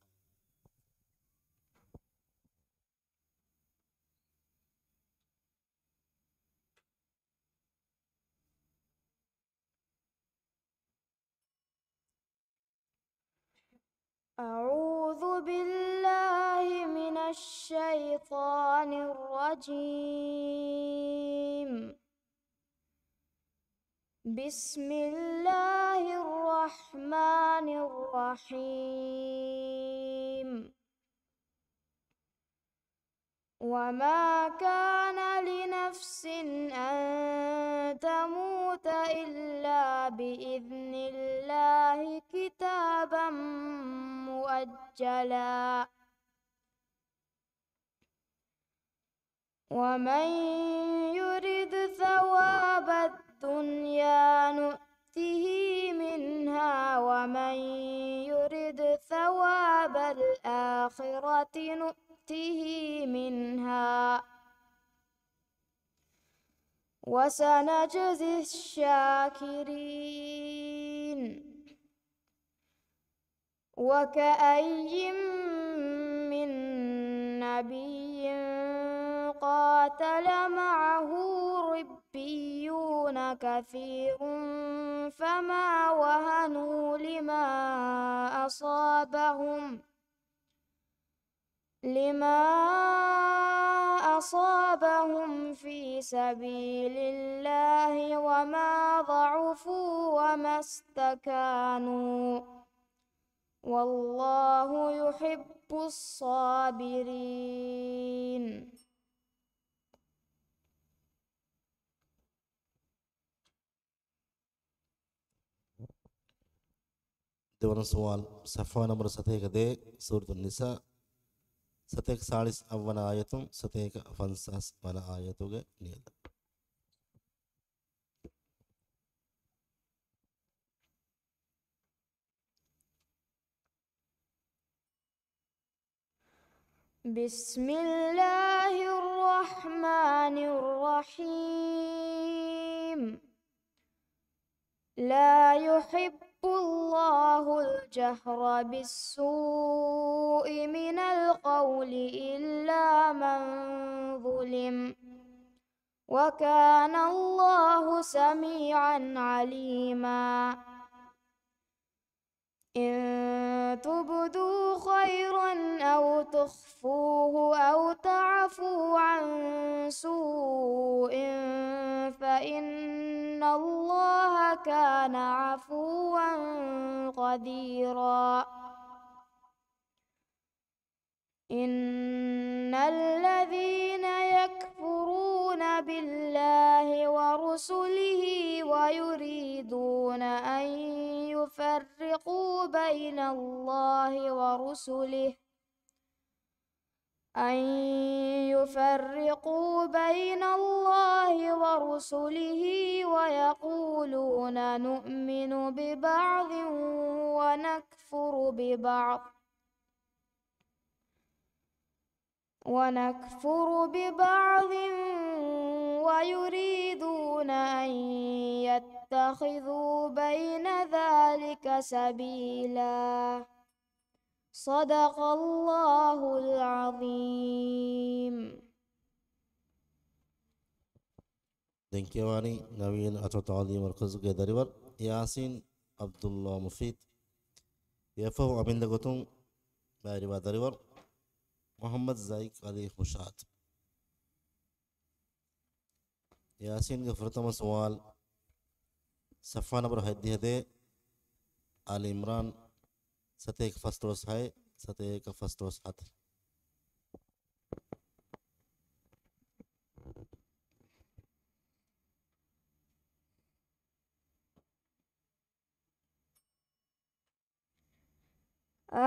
أعوذ بالله من الشيطان الرجيم. بسم الله الرحمن الرحيم. وما كان لنفس أن تموت إلا بإذن الله كتابا مؤجلا. ومن يرد ثواب الدنيا نؤته منها ومن يرد ثواب الآخرة نؤته منها وسنجزي الشاكرين. وكأين من نبي قاتل معه ربيون كثير فما وهنوا لما أصابهم، لما أصابهم في سبيل الله وما ضعفوا وما استكانوا. والله يحب الصابرين. ދެވަނަ ސުވާލު، ޞަފްޙާ ނަންބަރު ސަތޭކަ ދޭއް، ސޫރަތުން ނިސާ، ސަތޭކަ ސާޅީސް އަށްވަނަ އާޔަތުން ސަތޭކަ ފަންސާސް ވަނަ އާޔަތުގެ ނިޔަލަށް. بسم الله الرحمن الرحيم. لا يحب الله الجهر بالسوء من القول إلا من ظلم. وكان الله سميعا عليما. إن تبدوا خيرا أو تخفوه أو تعفوا عن سوء فإن الله كان عفوا قديرا. إن الذين يكفرون بالله ورسله ويريدون أن يفرقوا بين الله ورسله، أن يفرقوا بين الله ورسله ويقولون نؤمن ببعض ونكفر ببعض، ونكفر ببعض ويريدون أن يتخذوا بين ذلك سبيلا. صدق الله العظيم. ދެން ކިޔަވާނީ ނަވީން އަތޮޅު ތަޢުލީމީ މަރުކަޒުގެ ދަރިވަރު ޔާސީން ޢަބްދުﷲ މުފީދު. އެއަށްފަހު އަމިއްލަ ގޮތުން ބައިވެރިވާ ދަރިވަރު މުޙައްމަދު ޒައިކް ޢަލީ ހުޝާދު. ޔާސީންގެ ފުރަތަމަ ސުވާލު، ޞަފްޙާ ނަންބަރު ހަތްދިހަ ދޭއް، އާލި ޢިމްރާން ސަތޭކަ ފަސްދޮޅަސް ހައެއް، ސަތޭކަ ފަސްދޮޅަސް ހަތަރު.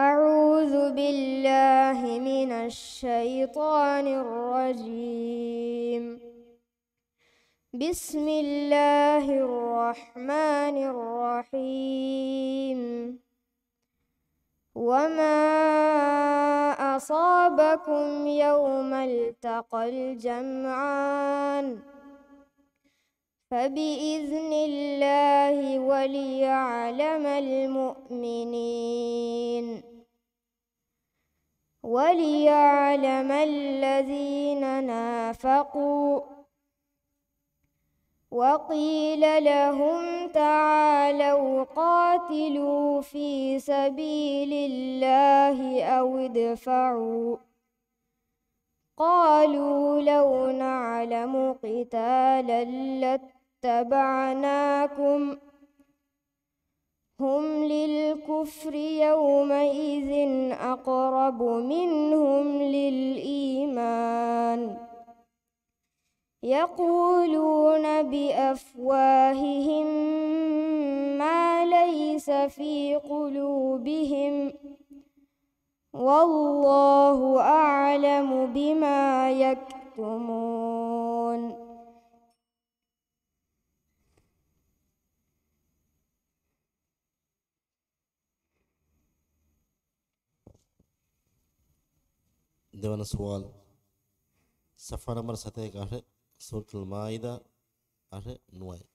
أعوذ بالله من الشيطان الرجيم. بسم الله الرحمن الرحيم. وما أصابكم يوم التقى الجمعان فبإذن الله وليعلم المؤمنين، وليعلم الذين نافقوا. وقيل لهم تعالوا قاتلوا في سبيل الله أو ادفعوا. قالوا لو نعلم قتالا لاتبعناكم هم للكفر يومئذ أقرب منهم للإيمان يقولون بأفواههم ما ليس في قلوبهم والله أعلم بما يكتمون. ދެވަނަ ސުވާލު، ޞަފްޙާ ނަންބަރު ސަތޭކަ އަށެއް، ސޫރަތުލް މާއިދާ އަށެއް ނުވައެއް.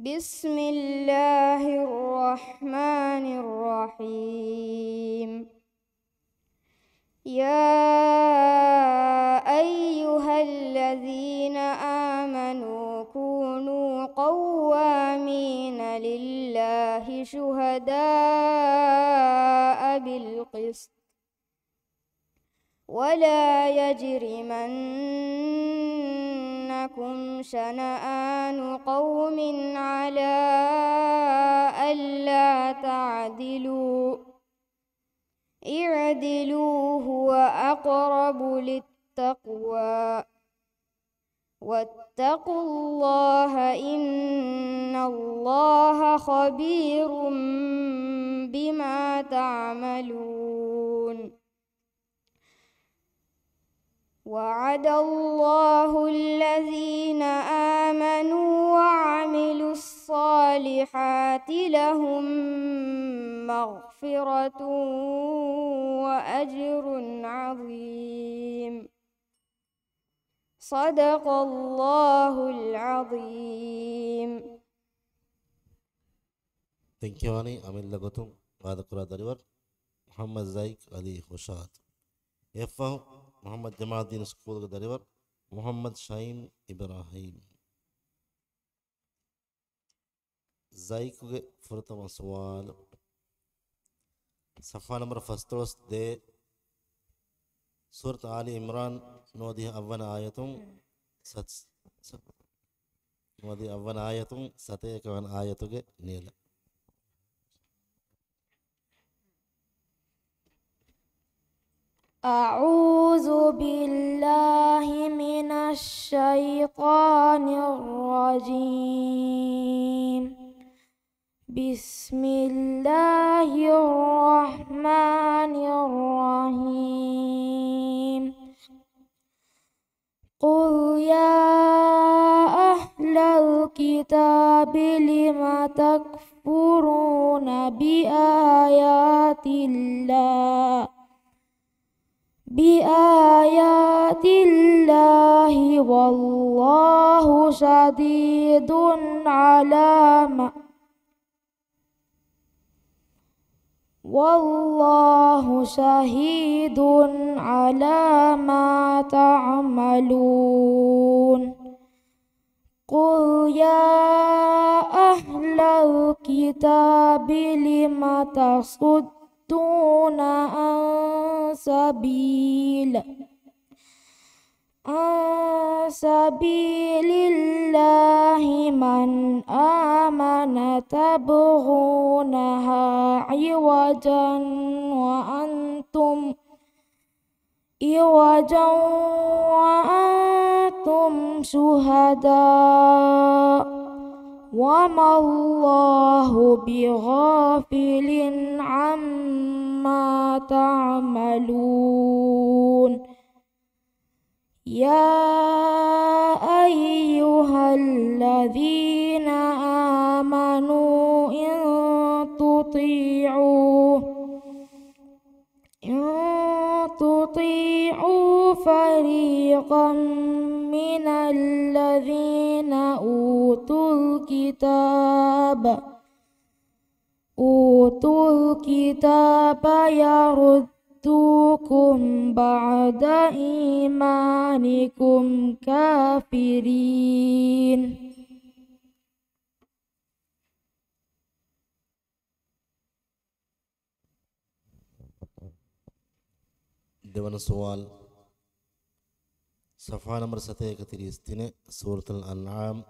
بسم الله الرحمن الرحيم. يا أيها الذين آمنوا كونوا قوامين لله شهداء بالقسط ولا يجرمنكم شنآن قوم على ألا تعدلوا اعدلوا هو أقرب للتقوى واتقوا الله إن الله خبير بما تعملون. وعد الله الذين آمنوا وعملوا الصالحات لهم مغفرة وأجر عظيم. صدق الله العظيم. ދެން ކިޔަވާނީ އަމިއްލަ ގޮތުން ވާދަކުރާ ދަރިވަރު މުޙައްމަދު ޒައިކް ޢަލީ ހުޝާދު. އެއަށްފަހު މުޙައްމަދު ޖަމާލްދީން ސްކޫލުގެ ދަރިވަރު މުޙައްމަދު ޝައިން އިބްރާހީމް. ޒައިކުގެ ފުރަތަމަ ސުވާލު، ޞަފްޙާ ނަންބަރު ފަސްދޮޅަސް ދޭއް، ސޫރަތު އާލި ޢިމްރާން ނުވަދިހަ އަށްވަނަ އާޔަތުން ސަތް، ސަ-، ނުވަދިހަ އަށްވަނަ އާޔަތުން ސަތޭކަ ވަނަ އާޔަތުގެ ނިޔަލަށް. أعوذ بالله من الشيطان الرجيم. بسم الله الرحمن الرحيم. قل يا أهل الكتاب لم تكفرون بآيات الله بآيات الله والله شديد على ما والله شهيد على ما تعملون. قل يا أهل الكتاب لم تصدون عن سبيل عن سبيل الله من آمن تبغونها عوجا وأنتم عوجا وأنتم شهداء وما الله بغافل عما تعملون. يا أيها الذين آمنوا إن تطيعوا إن تطيعوا فريقا من الذين أوتوا الكتاب أوتوا الكتاب يردوكم بعد إيمانكم كافرين. ދެވަނަ ސުވާލު، ޞަފްޙާ ނަންބަރު ސަތޭކަ ތިރީސް ތިނެއް، ސޫރަތުލް އަންޢާމް،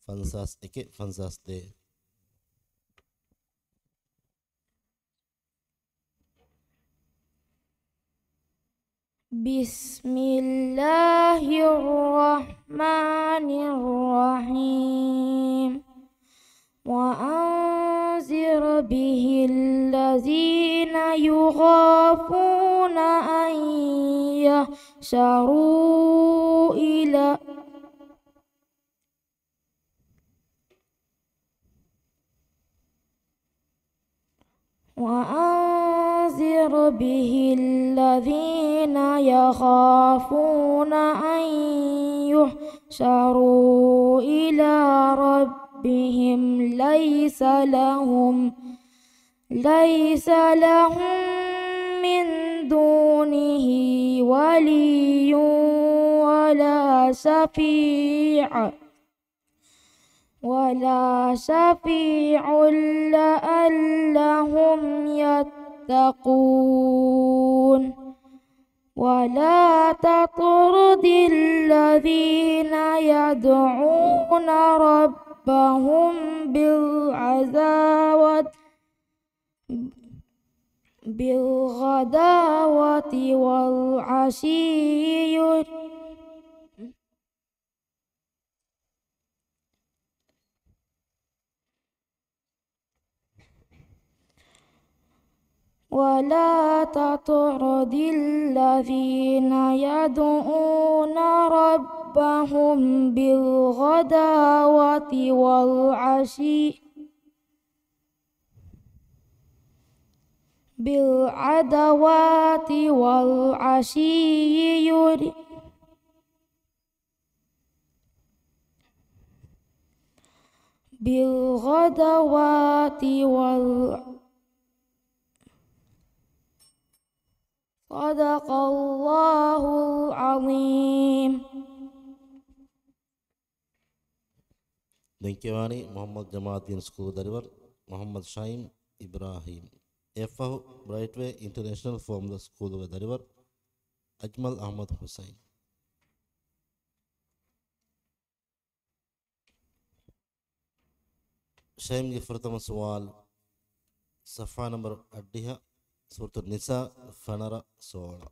ފަންސާސް އެކެއް، ފަންސާސް ދޭއް. بسم الله الرحمن الرحيم. وأنذر به الذين يخافون أن يحشروا إلى وأنذر به الذين يخافون أن يحشروا إلى ربهم ليس لهم ليس لهم من دونه ولي ولا شفيع ولا شفيع لعلهم يتقون. ولا تطرد الذين يدعون ربهم بالغداوة بالغداوة والعشي ير- ولا تطرد الذين يدعون ربهم بالغداوة والعشي بالغداة والعشي ير- بالغداة وال- صدق الله العظيم. ދެން ކިޔަވާނީ މުޙައްމަދު ޖަމާލްދީން ސްކޫލުގެ ދަރިވަރު މުޙައްމަދު ޝައިމް އިބްރާހީމް. އެއަށްފަހު ބްރައިޓްވޭ އިންޓަރނޭޝަނަލް ފޯމުލާ ސްކޫލުގެ ދަރިވަރު އަޖްމަލް އަޙްމަދު ޙުސައިން. ޝައިމްގެ ފުރަތަމަ ސުވާލު، ޞަފްޙާ ނަންބަރު އަށްޑިހަ، ސޫރަތުއް ނިސާ، ފަނަރަ، ސޯޅަ.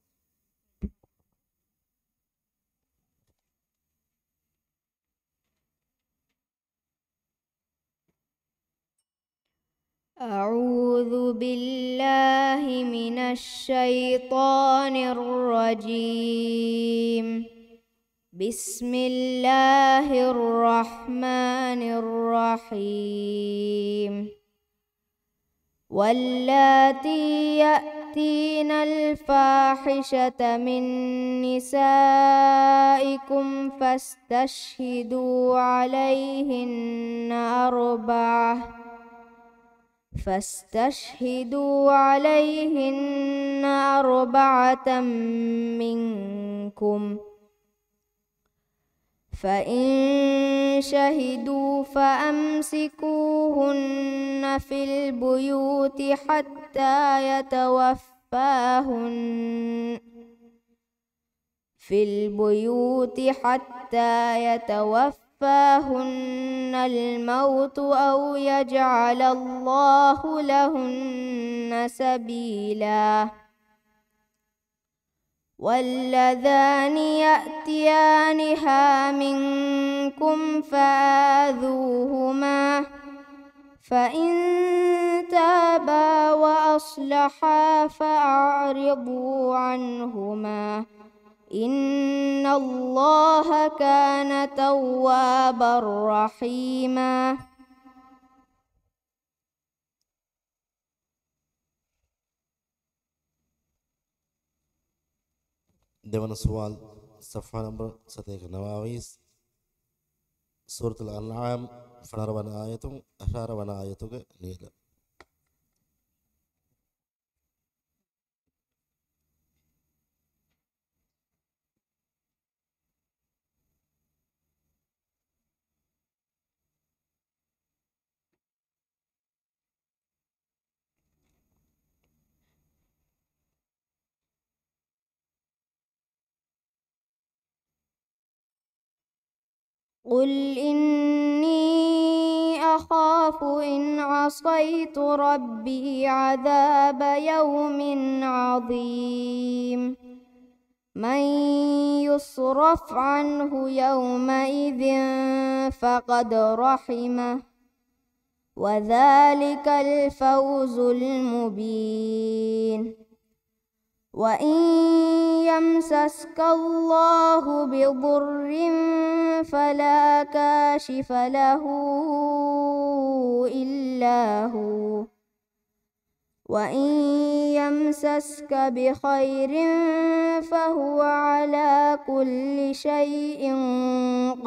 أعوذ بالله من الشيطان الرجيم. بسم الله الرحمن الرحيم. واللاتي يأتين يأتين الفاحشة من نسائكم فاستشهدوا عليهن أربعة، فاستشهدوا عليهن أربعة منكم، فإن شهدوا فأمسكوهن في البيوت حتى يتوفاهن، في البيوت حتى يتوفاهن الموت أو يجعل الله لهن سبيلا. واللذان يأتيانها منكم فآذوهما، فإن تابا وأصلحا فأعرضوا عنهما، إن الله كان توابا رحيما. ދެވަނަ ސުވާލު، ޞަފްޙާ ނަންބަރު ސަތޭކަ ނަވާވީސް، ސޫރަތުލް އަންޢާމް، ފަނަރަ ވަނަ އާޔަތުން އަށާރަ ވަނަ އާޔަތުގެ ނިޔަލަށް. قل إني أخاف إن عصيت ربي عذاب يوم عظيم. من يصرف عنه يومئذ فقد رحمه، وذلك الفوز المبين. وإن يمسسك الله بضر فلا كاشف له إلا هو، وإن يمسسك بخير فهو على كل شيء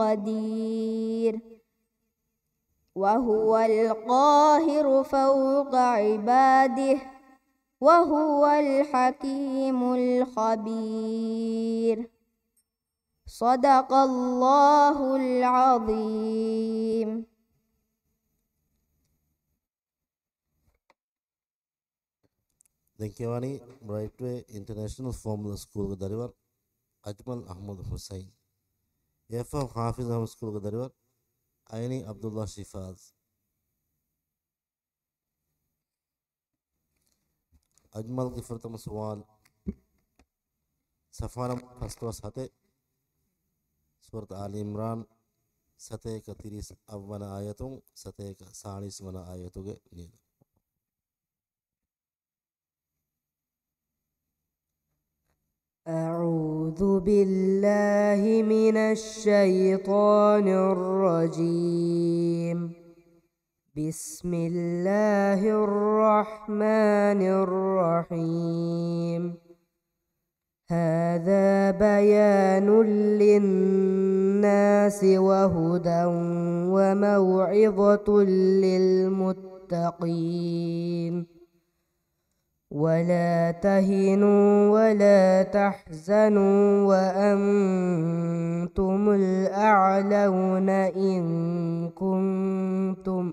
قدير، وهو القاهر فوق عباده، وهو الحكيم الخبير. صدق الله العظيم. ދެން ކިޔަވަނީ ބްރައިޓްވޭ އިންޓަރނޭޝަނަލް ފޯމުލަ ސްކޫލްގެ ދަރިވަރު އަޖްމަލް އަޙްމަދު ޙުސައިން. އެއަށްފަހު ޙާފިޒް އަޙްމަދު ސްކޫލްގެ ދަރިވަރު އައިނީ ޢަބްދުﷲ ޝިފާޒް. އަޖްމަލްގެ ފުރަތަމަ ސުވާލު، ޞަފްޙާ ނަންބަރު ފަންސަވީސް ހަތެއް، ސޫރަތު އާލި ޢިމްރާން، ސަތޭކަ ތިރީސް އަށްވަނަ އާޔަތުން ސަތޭކަ ސާޅީސް ވަނަ އާޔަތުގެ ނިޔަލަށް. أعوذ بالله من الشيطان الرجيم. بسم الله الرحمن الرحيم. هذا بيان للناس وهدى وموعظة للمتقين. ولا تهنوا ولا تحزنوا وأنتم الأعلون إن كنتم،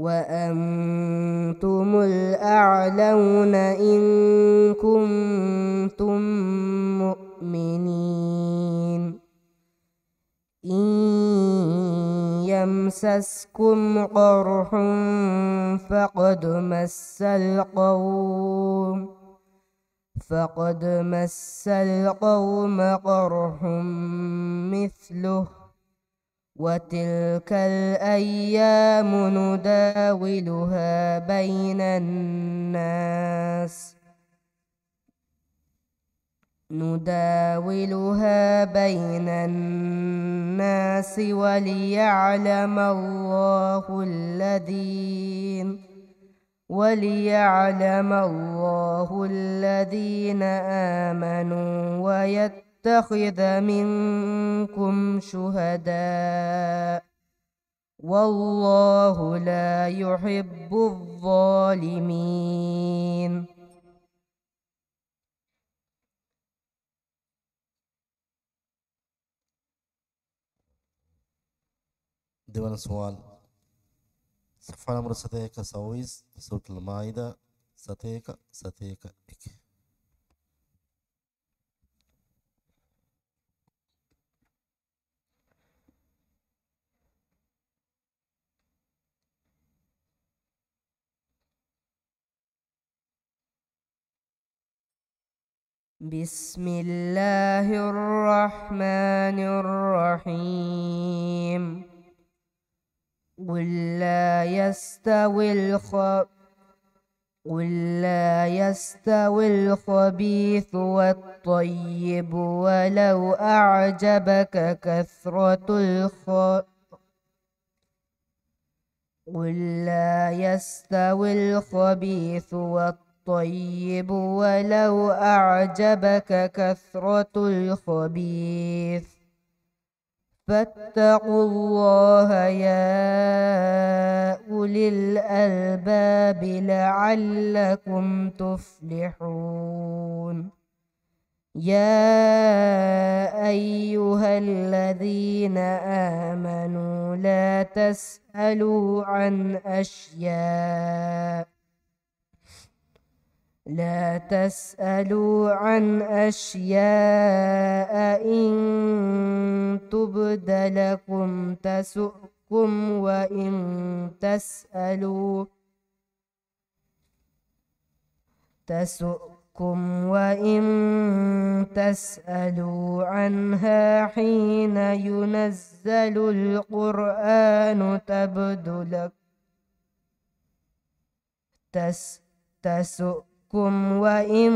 وأنتم الأعلون إن كنتم مؤمنين. إن يمسسكم قرح فقد مس القوم، فقد مس القوم قرح مثله، وتلك الأيام نداولها بين الناس، نداولها بين الناس وليعلم الله الذين، وَلِيَعْلَمَ اللَّهُ الَّذِينَ آمَنُوا وَيَتَّخِذَ مِنكُمْ شُهَدَاءَ، وَاللَّهُ لَا يُحِبُّ الظَّالِمِينَ. ދެވަނަ ސުވާލު. ޞަފްޙާ ނަންބަރު ސަތޭކަ ސައުވީސް، ސޫރަތުލް މާއިދާ، ސަތޭކަ، ސަތޭކަ އެކެއް. بسم الله الرحمن الرحيم. قل لا يستوي الخ-، قل لا يستوي الخبيث والطيب ولو أعجبك كثرة الخ-، قل لا يستوي الخبيث والطيب ولو أعجبك كثرة الخبيث، فاتقوا الله يا أولي الألباب لعلكم تفلحون. يا أيها الذين آمنوا لا تسألوا عن أشياء، لا تسألوا عن أشياء إن تبد لكم تسؤكم وإن تسألوا تسؤكم وإن تسألوا عنها حين ينزل القرآن تبد لك-، تس-، تسؤكم وإن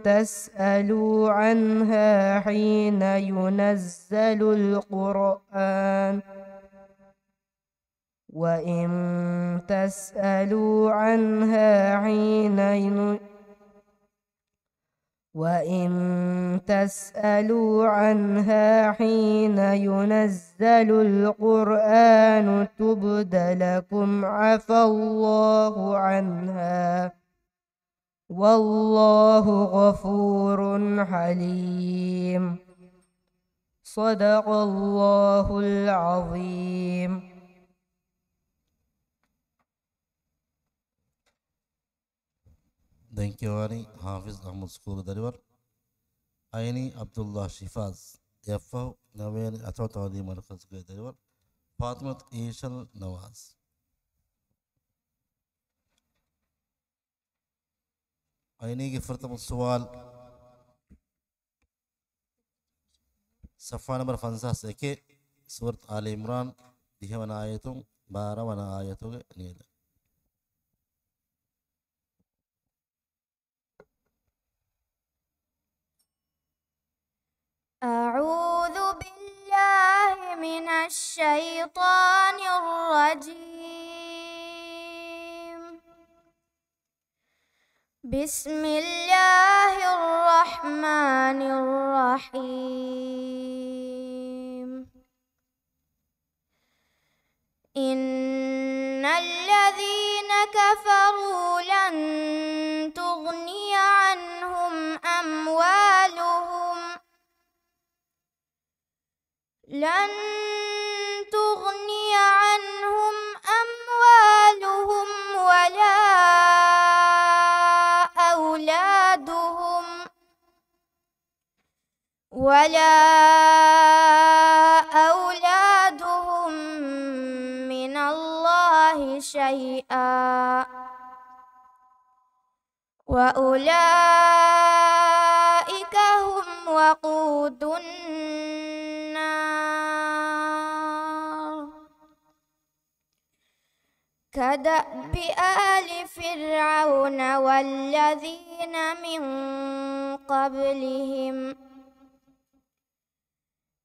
تسألوا عنها حين ينزل القرآن وإن تسألوا عنها حين ين-، وإن تسألوا عنها حين ينزل القرآن تبد لكم عفا الله عنها، والله غفور حليم. صدق الله العظيم. ދެން ކިޔަވާނީ ޙާފިޡް އަޙްމަދު ސްކޫލްގެ ދަރިވަރު އައިނީ ޢަބްދުﷲ ޝިފާޒް، އެއަށްފަހު ނަވޭނި އަތޮޅު ތަޢުލީމީ މަރުކަޒުގެ ދަރިވަރު ފާޠިމަތު އީޝަލް ނަވާޒް. އައިނީގެ ފުރަތަމަ ސުވާލު، ޞަފްޙާ ނަންބަރު ފަންސާސް އެކެއް، ސޫރަތު އާލި ޢިމްރާން، ދިހަވަނަ އާޔަތުން ބާރަވަނަ އާޔަތުގެ ނިޔަލަށް. أعوذ بالله من الشيطان الرجيم. بسم الله الرحمن الرحيم. إن الذين كفروا لن تغني عنهم أموالهم، لن تغني عنهم أموالهم ولا أولادهم ولا أولادهم من الله شيئا، وأولئك هم وقود النار. كدأب آل فرعون والذين من قبلهم،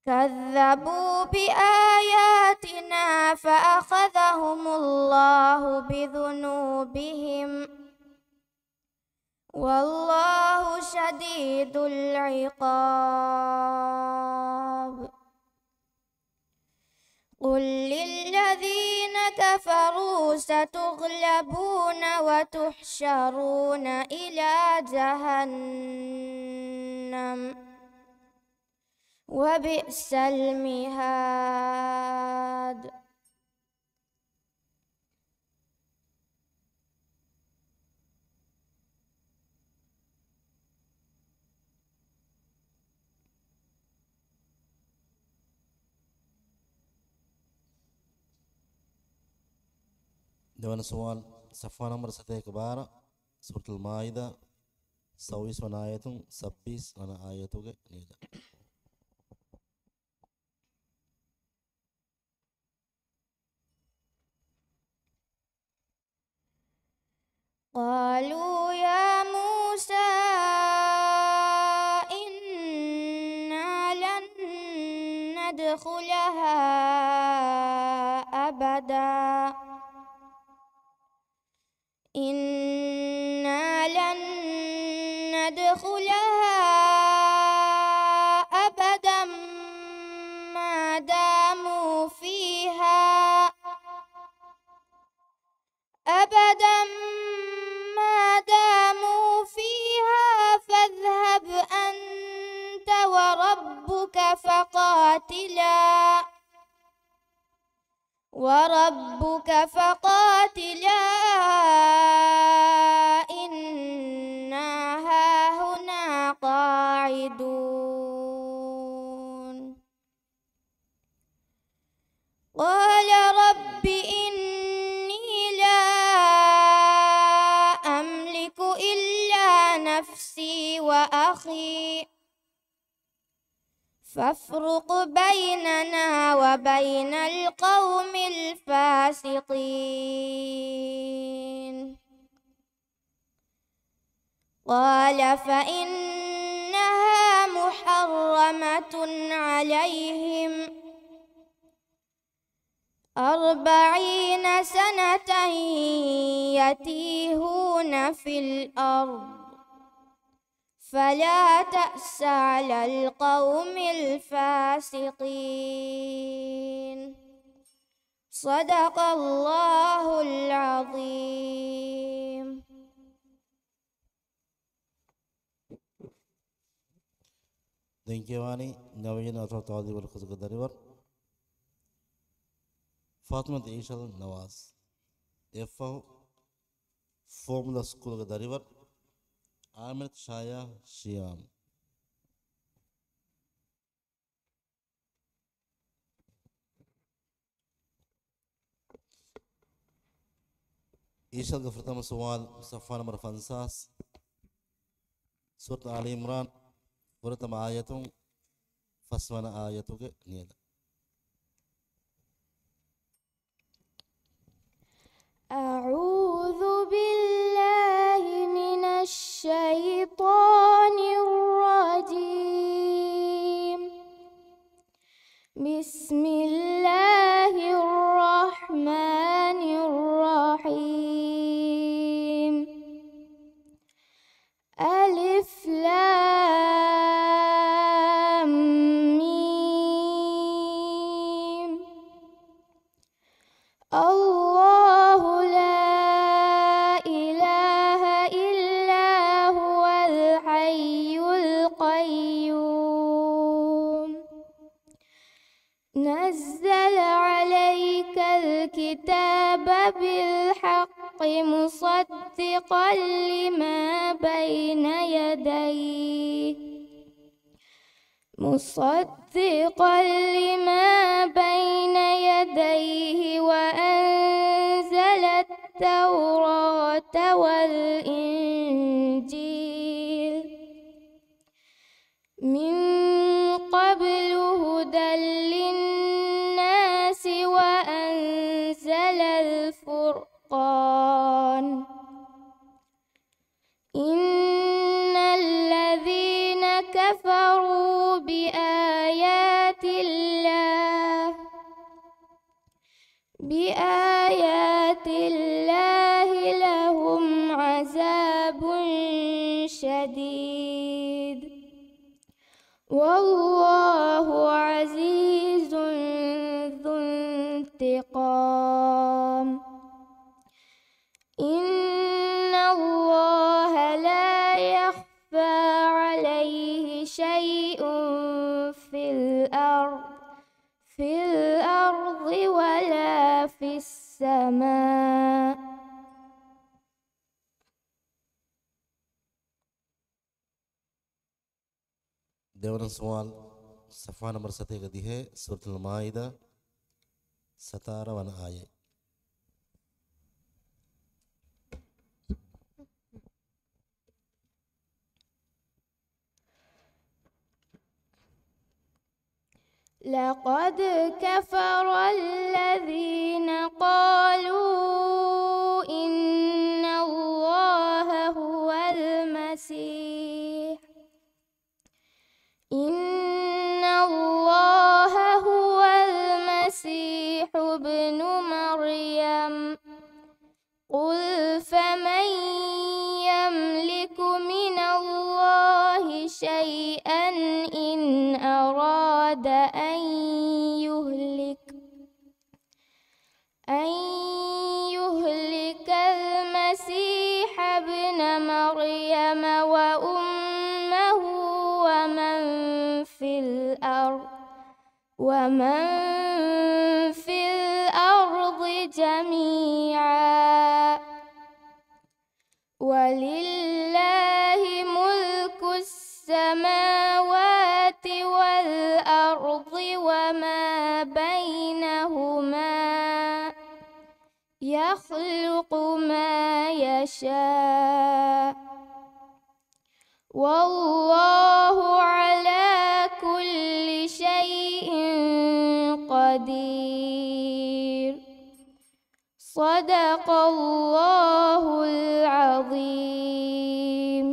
كذبوا بآياتنا فأخذهم الله بذنوبهم، والله شديد العقاب. قل للذين كفروا ستغلبون وتحشرون إلى جهنم، وبئس المهاد. ދެވަނަ ސުވާލު، ޞަފްޙާ ނަންބަރު ސަތޭކަ ބާރަ، ސޫރަތުލް މާއިދާ، ސައުވީސް ވަނަ އާޔަތުން ސައްބީސް ވަނަ އާޔަތުގެ ނިޔަލަށް. قالوا يا موسى إنا لن ندخلها أبدا، إنا لن ندخلها أبدا ما داموا فيها، أبدا ما داموا فيها فاذهب أنت وربك فقاتلا، وربك فقاتلا إنا هاهنا قاعدون. قال رب إني لا أملك إلا نفسي وأخي فافرق بيننا وبين القوم الفاسقين. قال فإنها محرمة عليهم أربعين سنة يتيهون في الأرض فلا تأس على القوم الفاسقين. صدق الله العظيم. ދެން ކިޔަވާނީ ނަވީން އަތޮޅު ތައުލީމު މަރުކަޒުގެ ދަރިވަރު ފާތިމަތު އީޝަލް ނަވާޒް. އެއަށްފަހު ފޯމުލާ ސްކޫލުގެ ދަރިވަރު އާމިނަތު ޝާޔާ ޝިޔާމް. އީޝަލްގެ ފުރަތަމަ ސުވާލު، ޞަފްޙާ ނަންބަރު ފަންސާސް، ސޫރަތު އާލި ޢިމްރާން، ފުރަތަމަ އާޔަތުން ފަސްވަނަ އާޔަތުގެ ނިޔަލަށް. أعوذ بالله من الشيطان الرجيم. بسم الله الرحمن الرحيم. ألف لام ميم. الله لا إله إلا هو الحي القيوم. نزل عليك الكتاب بالحق مصدقا لما بين يديه، مصدقا لما بين يديه وأنزل التوراة والإنجيل من قبل هدى للناس وأنزل الفرقان. إن الذين كفروا بآيات بآيات الله، بآيات الله لهم عذاب شديد. والله عزيز ذو انتقام. إن الله لا يخفى عليه شيء في الأرض، في الأرض ولا في السماء. ދެވަނަ ސުވާލު، ޞަފްޙާ ނަންބަރު ސަތޭކަ ދިހަ، ސޫރަތުލް މާއިދާ، ސަތާރަ ވަނަ އާޔަތް. لقد كفر الذين قالوا إن الله هو المسيح، إن الله هو المسيح ابن مريم، قل فمن يملك من الله شيئا إن أراد أن يهلك، أن يهلك المسيح ابن مريم وأمه ومن في الأرض، ومن في الأرض جميعا، ولله ملك السماوات والأرض وما بينهما، يخلق ما يشاء، والله على كل شيء قدير. صدق الله العظيم.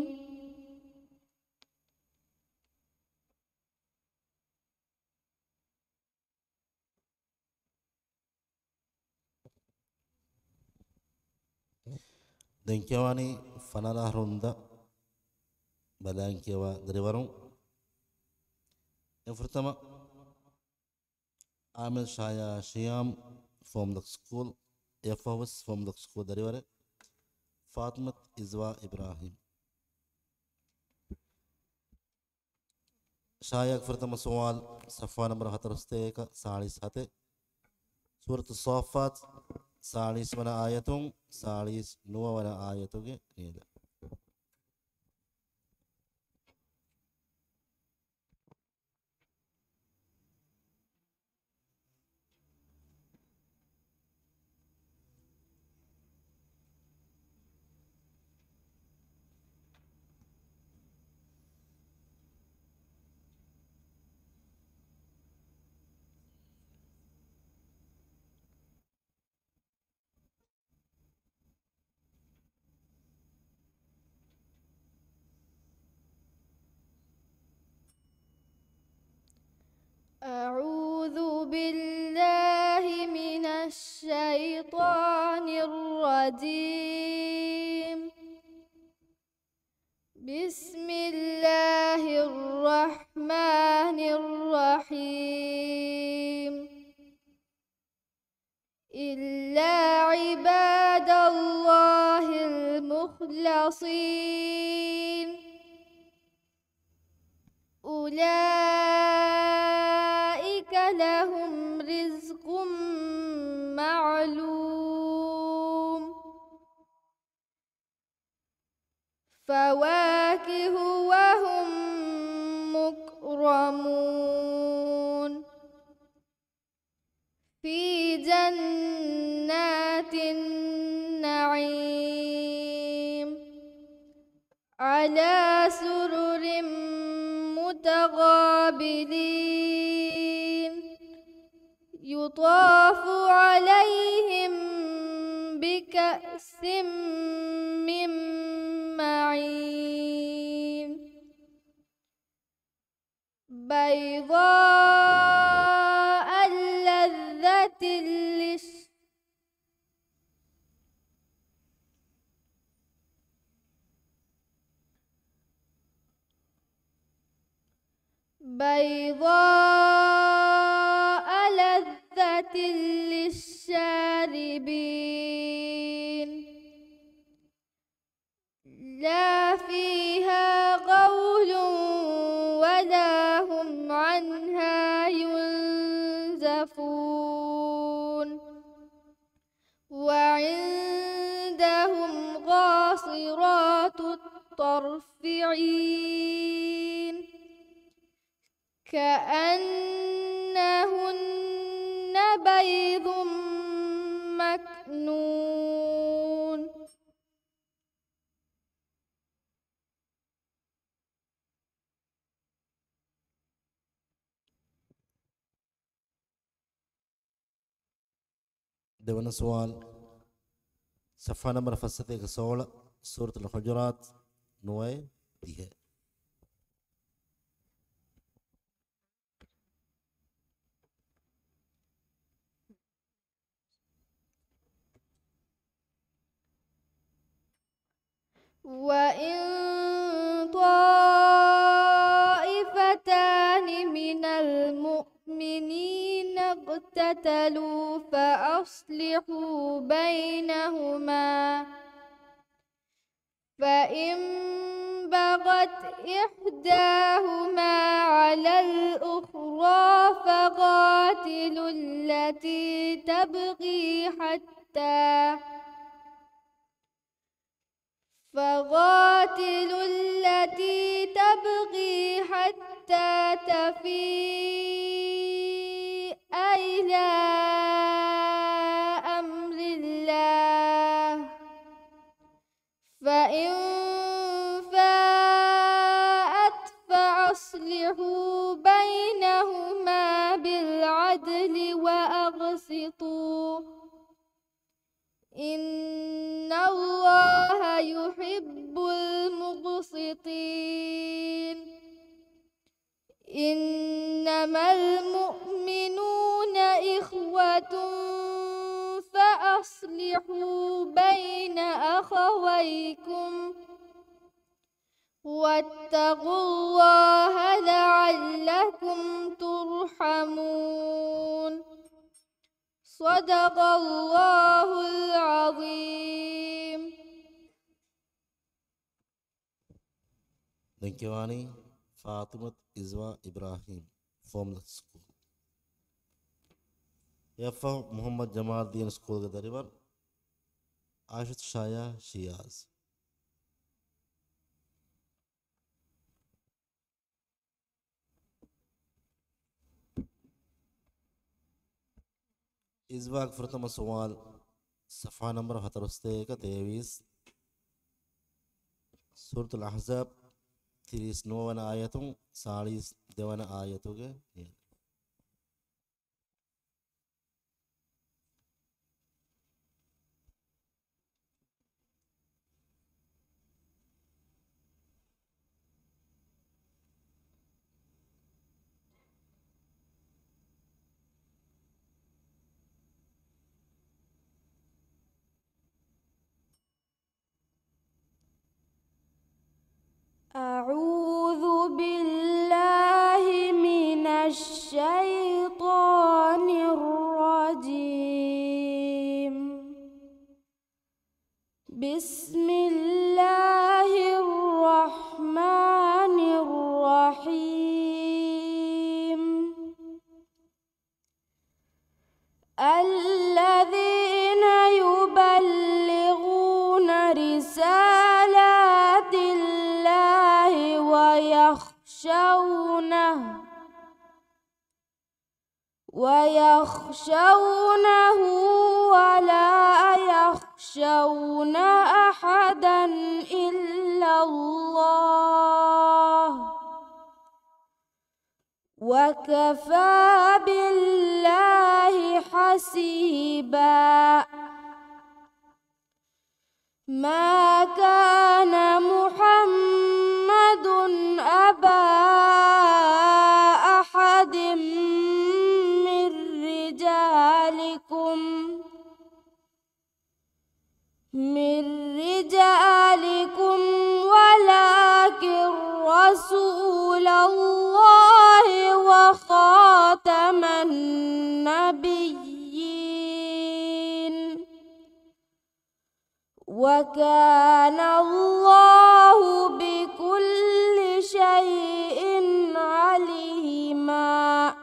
ދެން ކިޔަވާނީ ފަނަރަ ރުންދަ ބަލަން ކިޔަވާ ދަރިވަރުން. އެ ފުރަތަމަ އާމިރު ޝާޔާ ޝިޔާމް ފޯމްދަކް ސްކޫލް، އެއަށްފަހުވެސް ފޯމްދަކް ސްކޫލް ދަރިވަރެއް ފާތިމަތު އިޒްވާ އިބްރާހިމް. ޝާޔާގެ ފުރަތަމަ ސުވާލު، ޞަފްޙާ ނަންބަރު ހަތަރު ސަތޭކަ ސާޅީސް ހަތެއް، ސޫރަތު ޞާއްފާތު، ސާޅީސް ވަނަ އާޔަތުން ސާޅީސް ނުވަ ވަނަ އާޔަތުގެ ނިޔަލަށް. أعوذ بالله من الشيطان الرجيم. بسم الله الرحمن الرحيم. إلا عباد الله المخلصين، أولئك لهم رزق معلوم، فواكه وهم مكرمون، في جنات النعيم، على سرر متقابلين، يطاف عليهم بكأس من معين، بيضاء بيضاء لذة للشاربين، لا فيها غول ولا هم عنها ينزفون. وعندهم قاصرات الطرف عين، كأنهن بيض مكنون. ދެވަނަ ސުވާލު، ޞަފްޙާ ނަންބަރު ފަސްސަތޭކަ ސޯޅަ، ސޫރަތުލް ޙުޖުރާތު، ނުވައެއް ދިހައެއް. وإن طائفتان من المؤمنين اقتتلوا فأصلحوا بينهما، فإن بغت إحداهما على الأخرى فقاتلوا التي تبغي حتى فقاتلوا التي تبغي حتى تفيء إلى أمر الله، فإن فاءت فأصلحوا بينهما بالعدل وأقسطوا، إن الله يحب المقسطين. إنما المؤمنون إخوة فأصلحوا بين أخويكم واتقوا الله لعلكم ترحمون. صدق الله العظيم. ދެން ކިޔަވާނީ ފާޠިމަތު އިޒްވާ އިބްރާހީމް، ފޯމްލަސް ސްކޫލް. އެއަށްފަހު މުޙައްމަދު ޖަމާލްދީން ސްކޫލްގެ ދަރިވަރު އާއިޝަތު ޝާޔާ ޝިޔާޒް. އިޒްވާގެ ފުރަތަމަ ސުވާލު، ޞަފްޙާ ނަންބަރު ހަތަރުސަތޭކަ ތޭވީސް، ސޫރަތުލް އަޙްޒާބް، ތިރީސް ނުވަވަނަ އާޔަތުން ސާޅީސް ދެވަނަ އާޔަތުގެ މިއަދު. أعوذ بالله من الشيطان الرجيم. بسم الله الرحمن الرحيم. الذين يبلغون رسالات الله ويخشونه، ويخشونه ولا يخشون أحدا إلا الله، وكفى بالله حسيبا. ما كان محمد أبا أحد من رجالكم، من رجالكم، ولكن رسول الله النبيين. وكان الله بكل شيء عليما.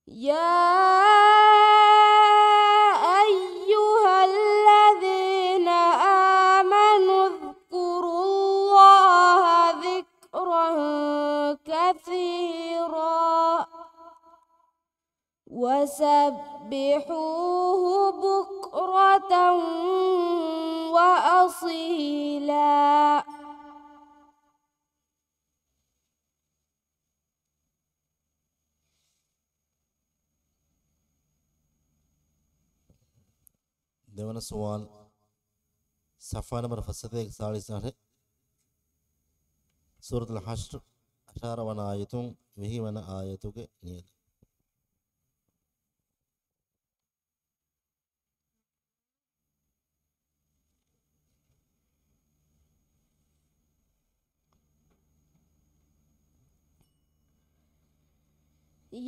يا أيها الذين آمنوا اذكروا الله ذكرا كثيرا وسبحوه بكرة وأصيلا. ދެވަނަ ސުވާލު، ޞަފްޙާ ނަންބަރު ފަސްސަތޭކަ ސާޅީސް އަހަރެއް، ސޫރަތުލް ޙަޝްރު، އަށާރަ ވަނަ އާޔަތުން ވިހި ވަނަ އާޔަތުގެ ނިޔަލެއް.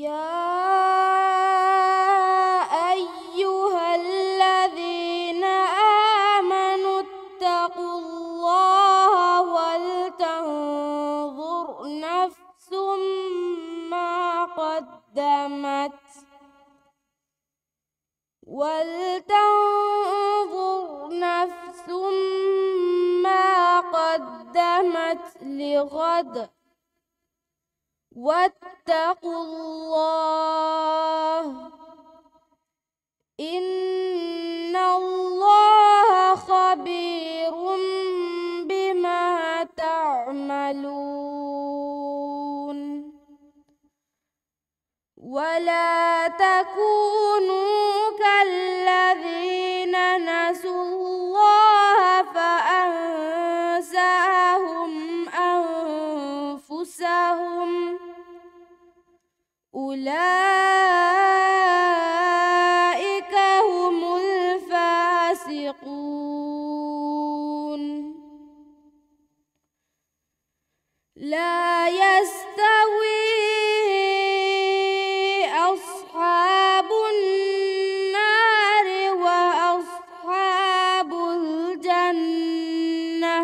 يا أيها الذين آمنوا اتقوا الله ولتنظر نفس ما قدمت ولتنظر نفس ما قدمت لغد واتقوا الله إن الله خبير بما تعملون. ولا تكونوا كالذين نسوا الله فأنساهم أنفسهم أولئك هم الفاسقون. لا يستوي أصحاب النار وأصحاب الجنة.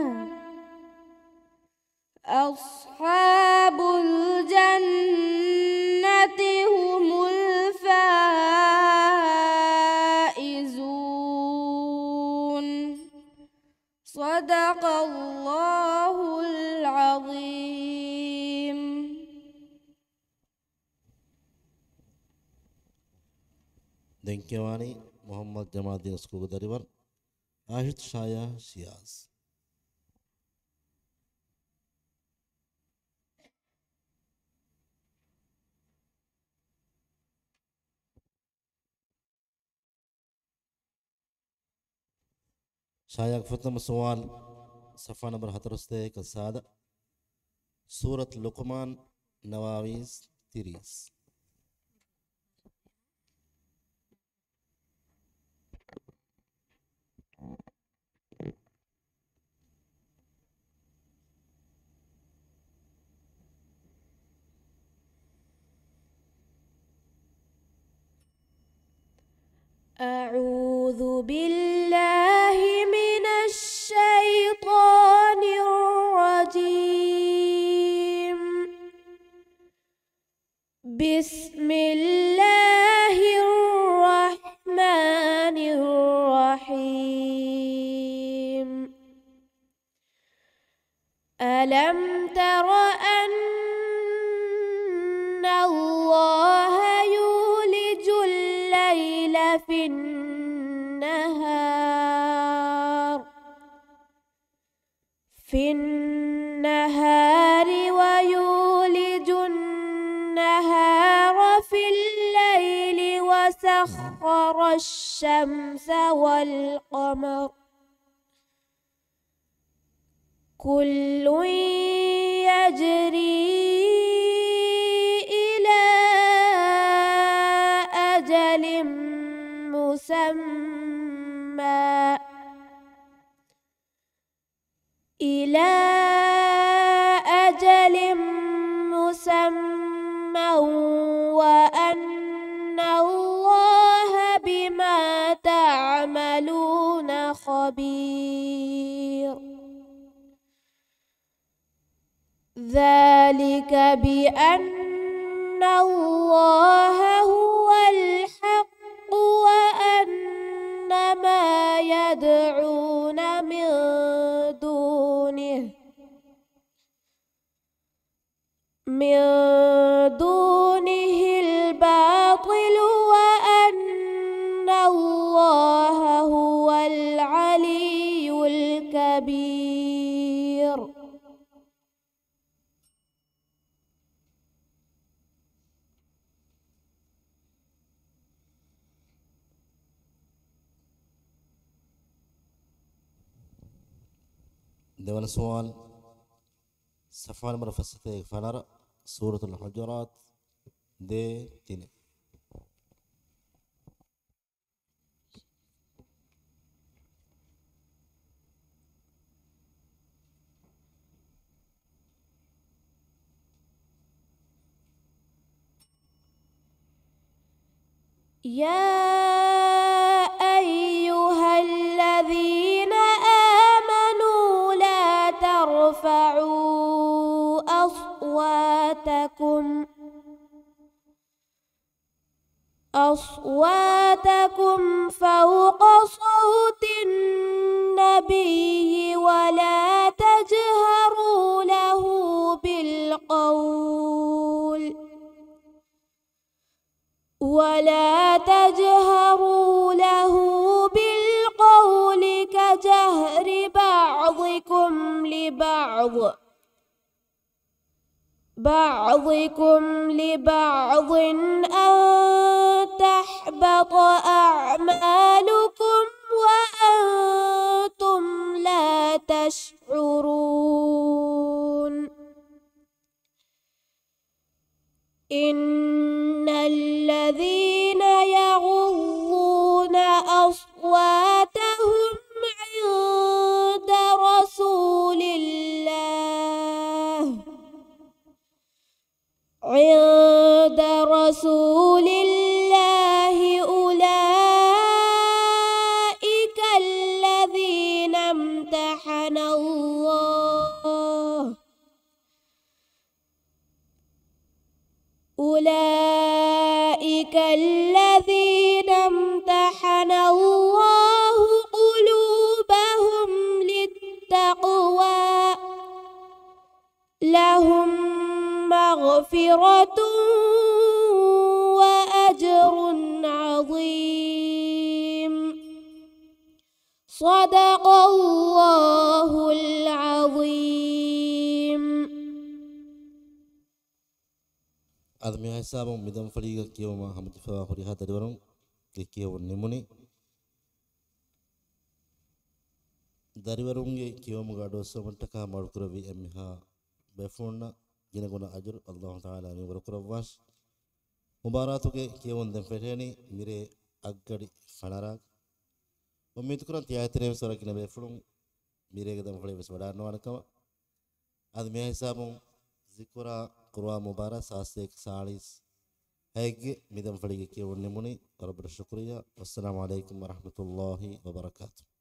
أصحاب الجنة هم الفائزون. صدق الله العظيم. ދެން ކިޔަވާނީ މުޙައްމަދު ޖަމާލްދީން ސްކޫލްގެ ދަރިވަރު އާޝިތު ޝާޔާ ޝިޔާޒް. ޝާޔާގެ ފުރަތަމަ ސުވާލު، ޞަފްޙާ ނަންބަރު ހަތަރުސަތޭކަ ސާދަ، ސޫރަތު ލުޤުމާން، ނަވާވީސް ތިރީސް. أعوذ بالله من الشيطان الرجيم. بسم الله الرحمن الرحيم. ألم تر أن الله يولج الليل في النهار في النهار ويولج النهار في الليل وسخر الشمس والقمر كل يجري إلى أجل مسمى إلى أجل مسمى خبير. ذلك بأن الله هو الحق وأن ما يدعون من دونه، من دونه الباطل وأن الله هو العلي الكبير. ދެވަނަ ސުވާލު، ޞަފްޙާ ނަންބަރު ފަސްސަތޭކަ ފަނަރަ، ސޫރަތުލް ޙުޖުރާތު، ދޭއް ތިނެއް. يا أيها الذين آمنوا لا ترفعوا أصواتكم أصواتكم فوق صوت النبي ولا تجهروا له بالقول، ولا تجهروا له بالقول كجهر بعضكم لبعض، بعضكم لبعض أن تحبط أعمالكم وأنتم لا تشعرون. إن الذين يغضون أصواتهم عند رسول الله عند رسول الله أولئك الذين امتحن الله، أولئك الذين امتحن الله قلوبهم للتقوى لهم مغفرة وأجر عظيم. صدق الله العظيم. އަދި މިހާ ހިސާބުން މި ދަންފަޅީގަ ކިޔެވުމަށް ހަމަޖެހިފައިވާ ހުރިހާ ދަރިވަރުންގެ ކިޔެވުން ނިމުނީ. ދަރިވަރުންގެ ކިޔެވުމުގަ އަޑުއައްސަވުމަށްޓަކާ މަޑުކުރެއްވި އެންމެހާ ބޭފުޅުންނަށް ގިނަގުނަ އަޖުރު ﷲ ތަޢާލާ މިންވަރު ކުރައްވާށި. މުބާރާތުގެ ކިޔެވުން ދެން ފެށޭނީ މިރޭ އަށްގަޑި ފަނަރައަށް. އުއްމީދުކުރަން ތިޔަ އެތެރެ ވެސް ވަރަށް ގިނަ ބޭފުޅުން މިރޭގެ ދަންފަޅި ވެސް ވަޑާންވާނެ ކަމަށް. އަދި މިހާ ހިސާބުން ޒިކުރާ ޤުރުއާން މުބާރާތް ސާސްތޭކަ ސާޅީސް ހައެއްގެ މި ދަންފަޅީގެ ކިޔެވުން ނިމުނީ. ވަރަށް ބޮޑަށް ޝުކުރިއްޔާ. ވައްސަލާމު ޢަލައިކުމް ވަރަޙްމަތުﷲ ވަބަރަކާތުހު.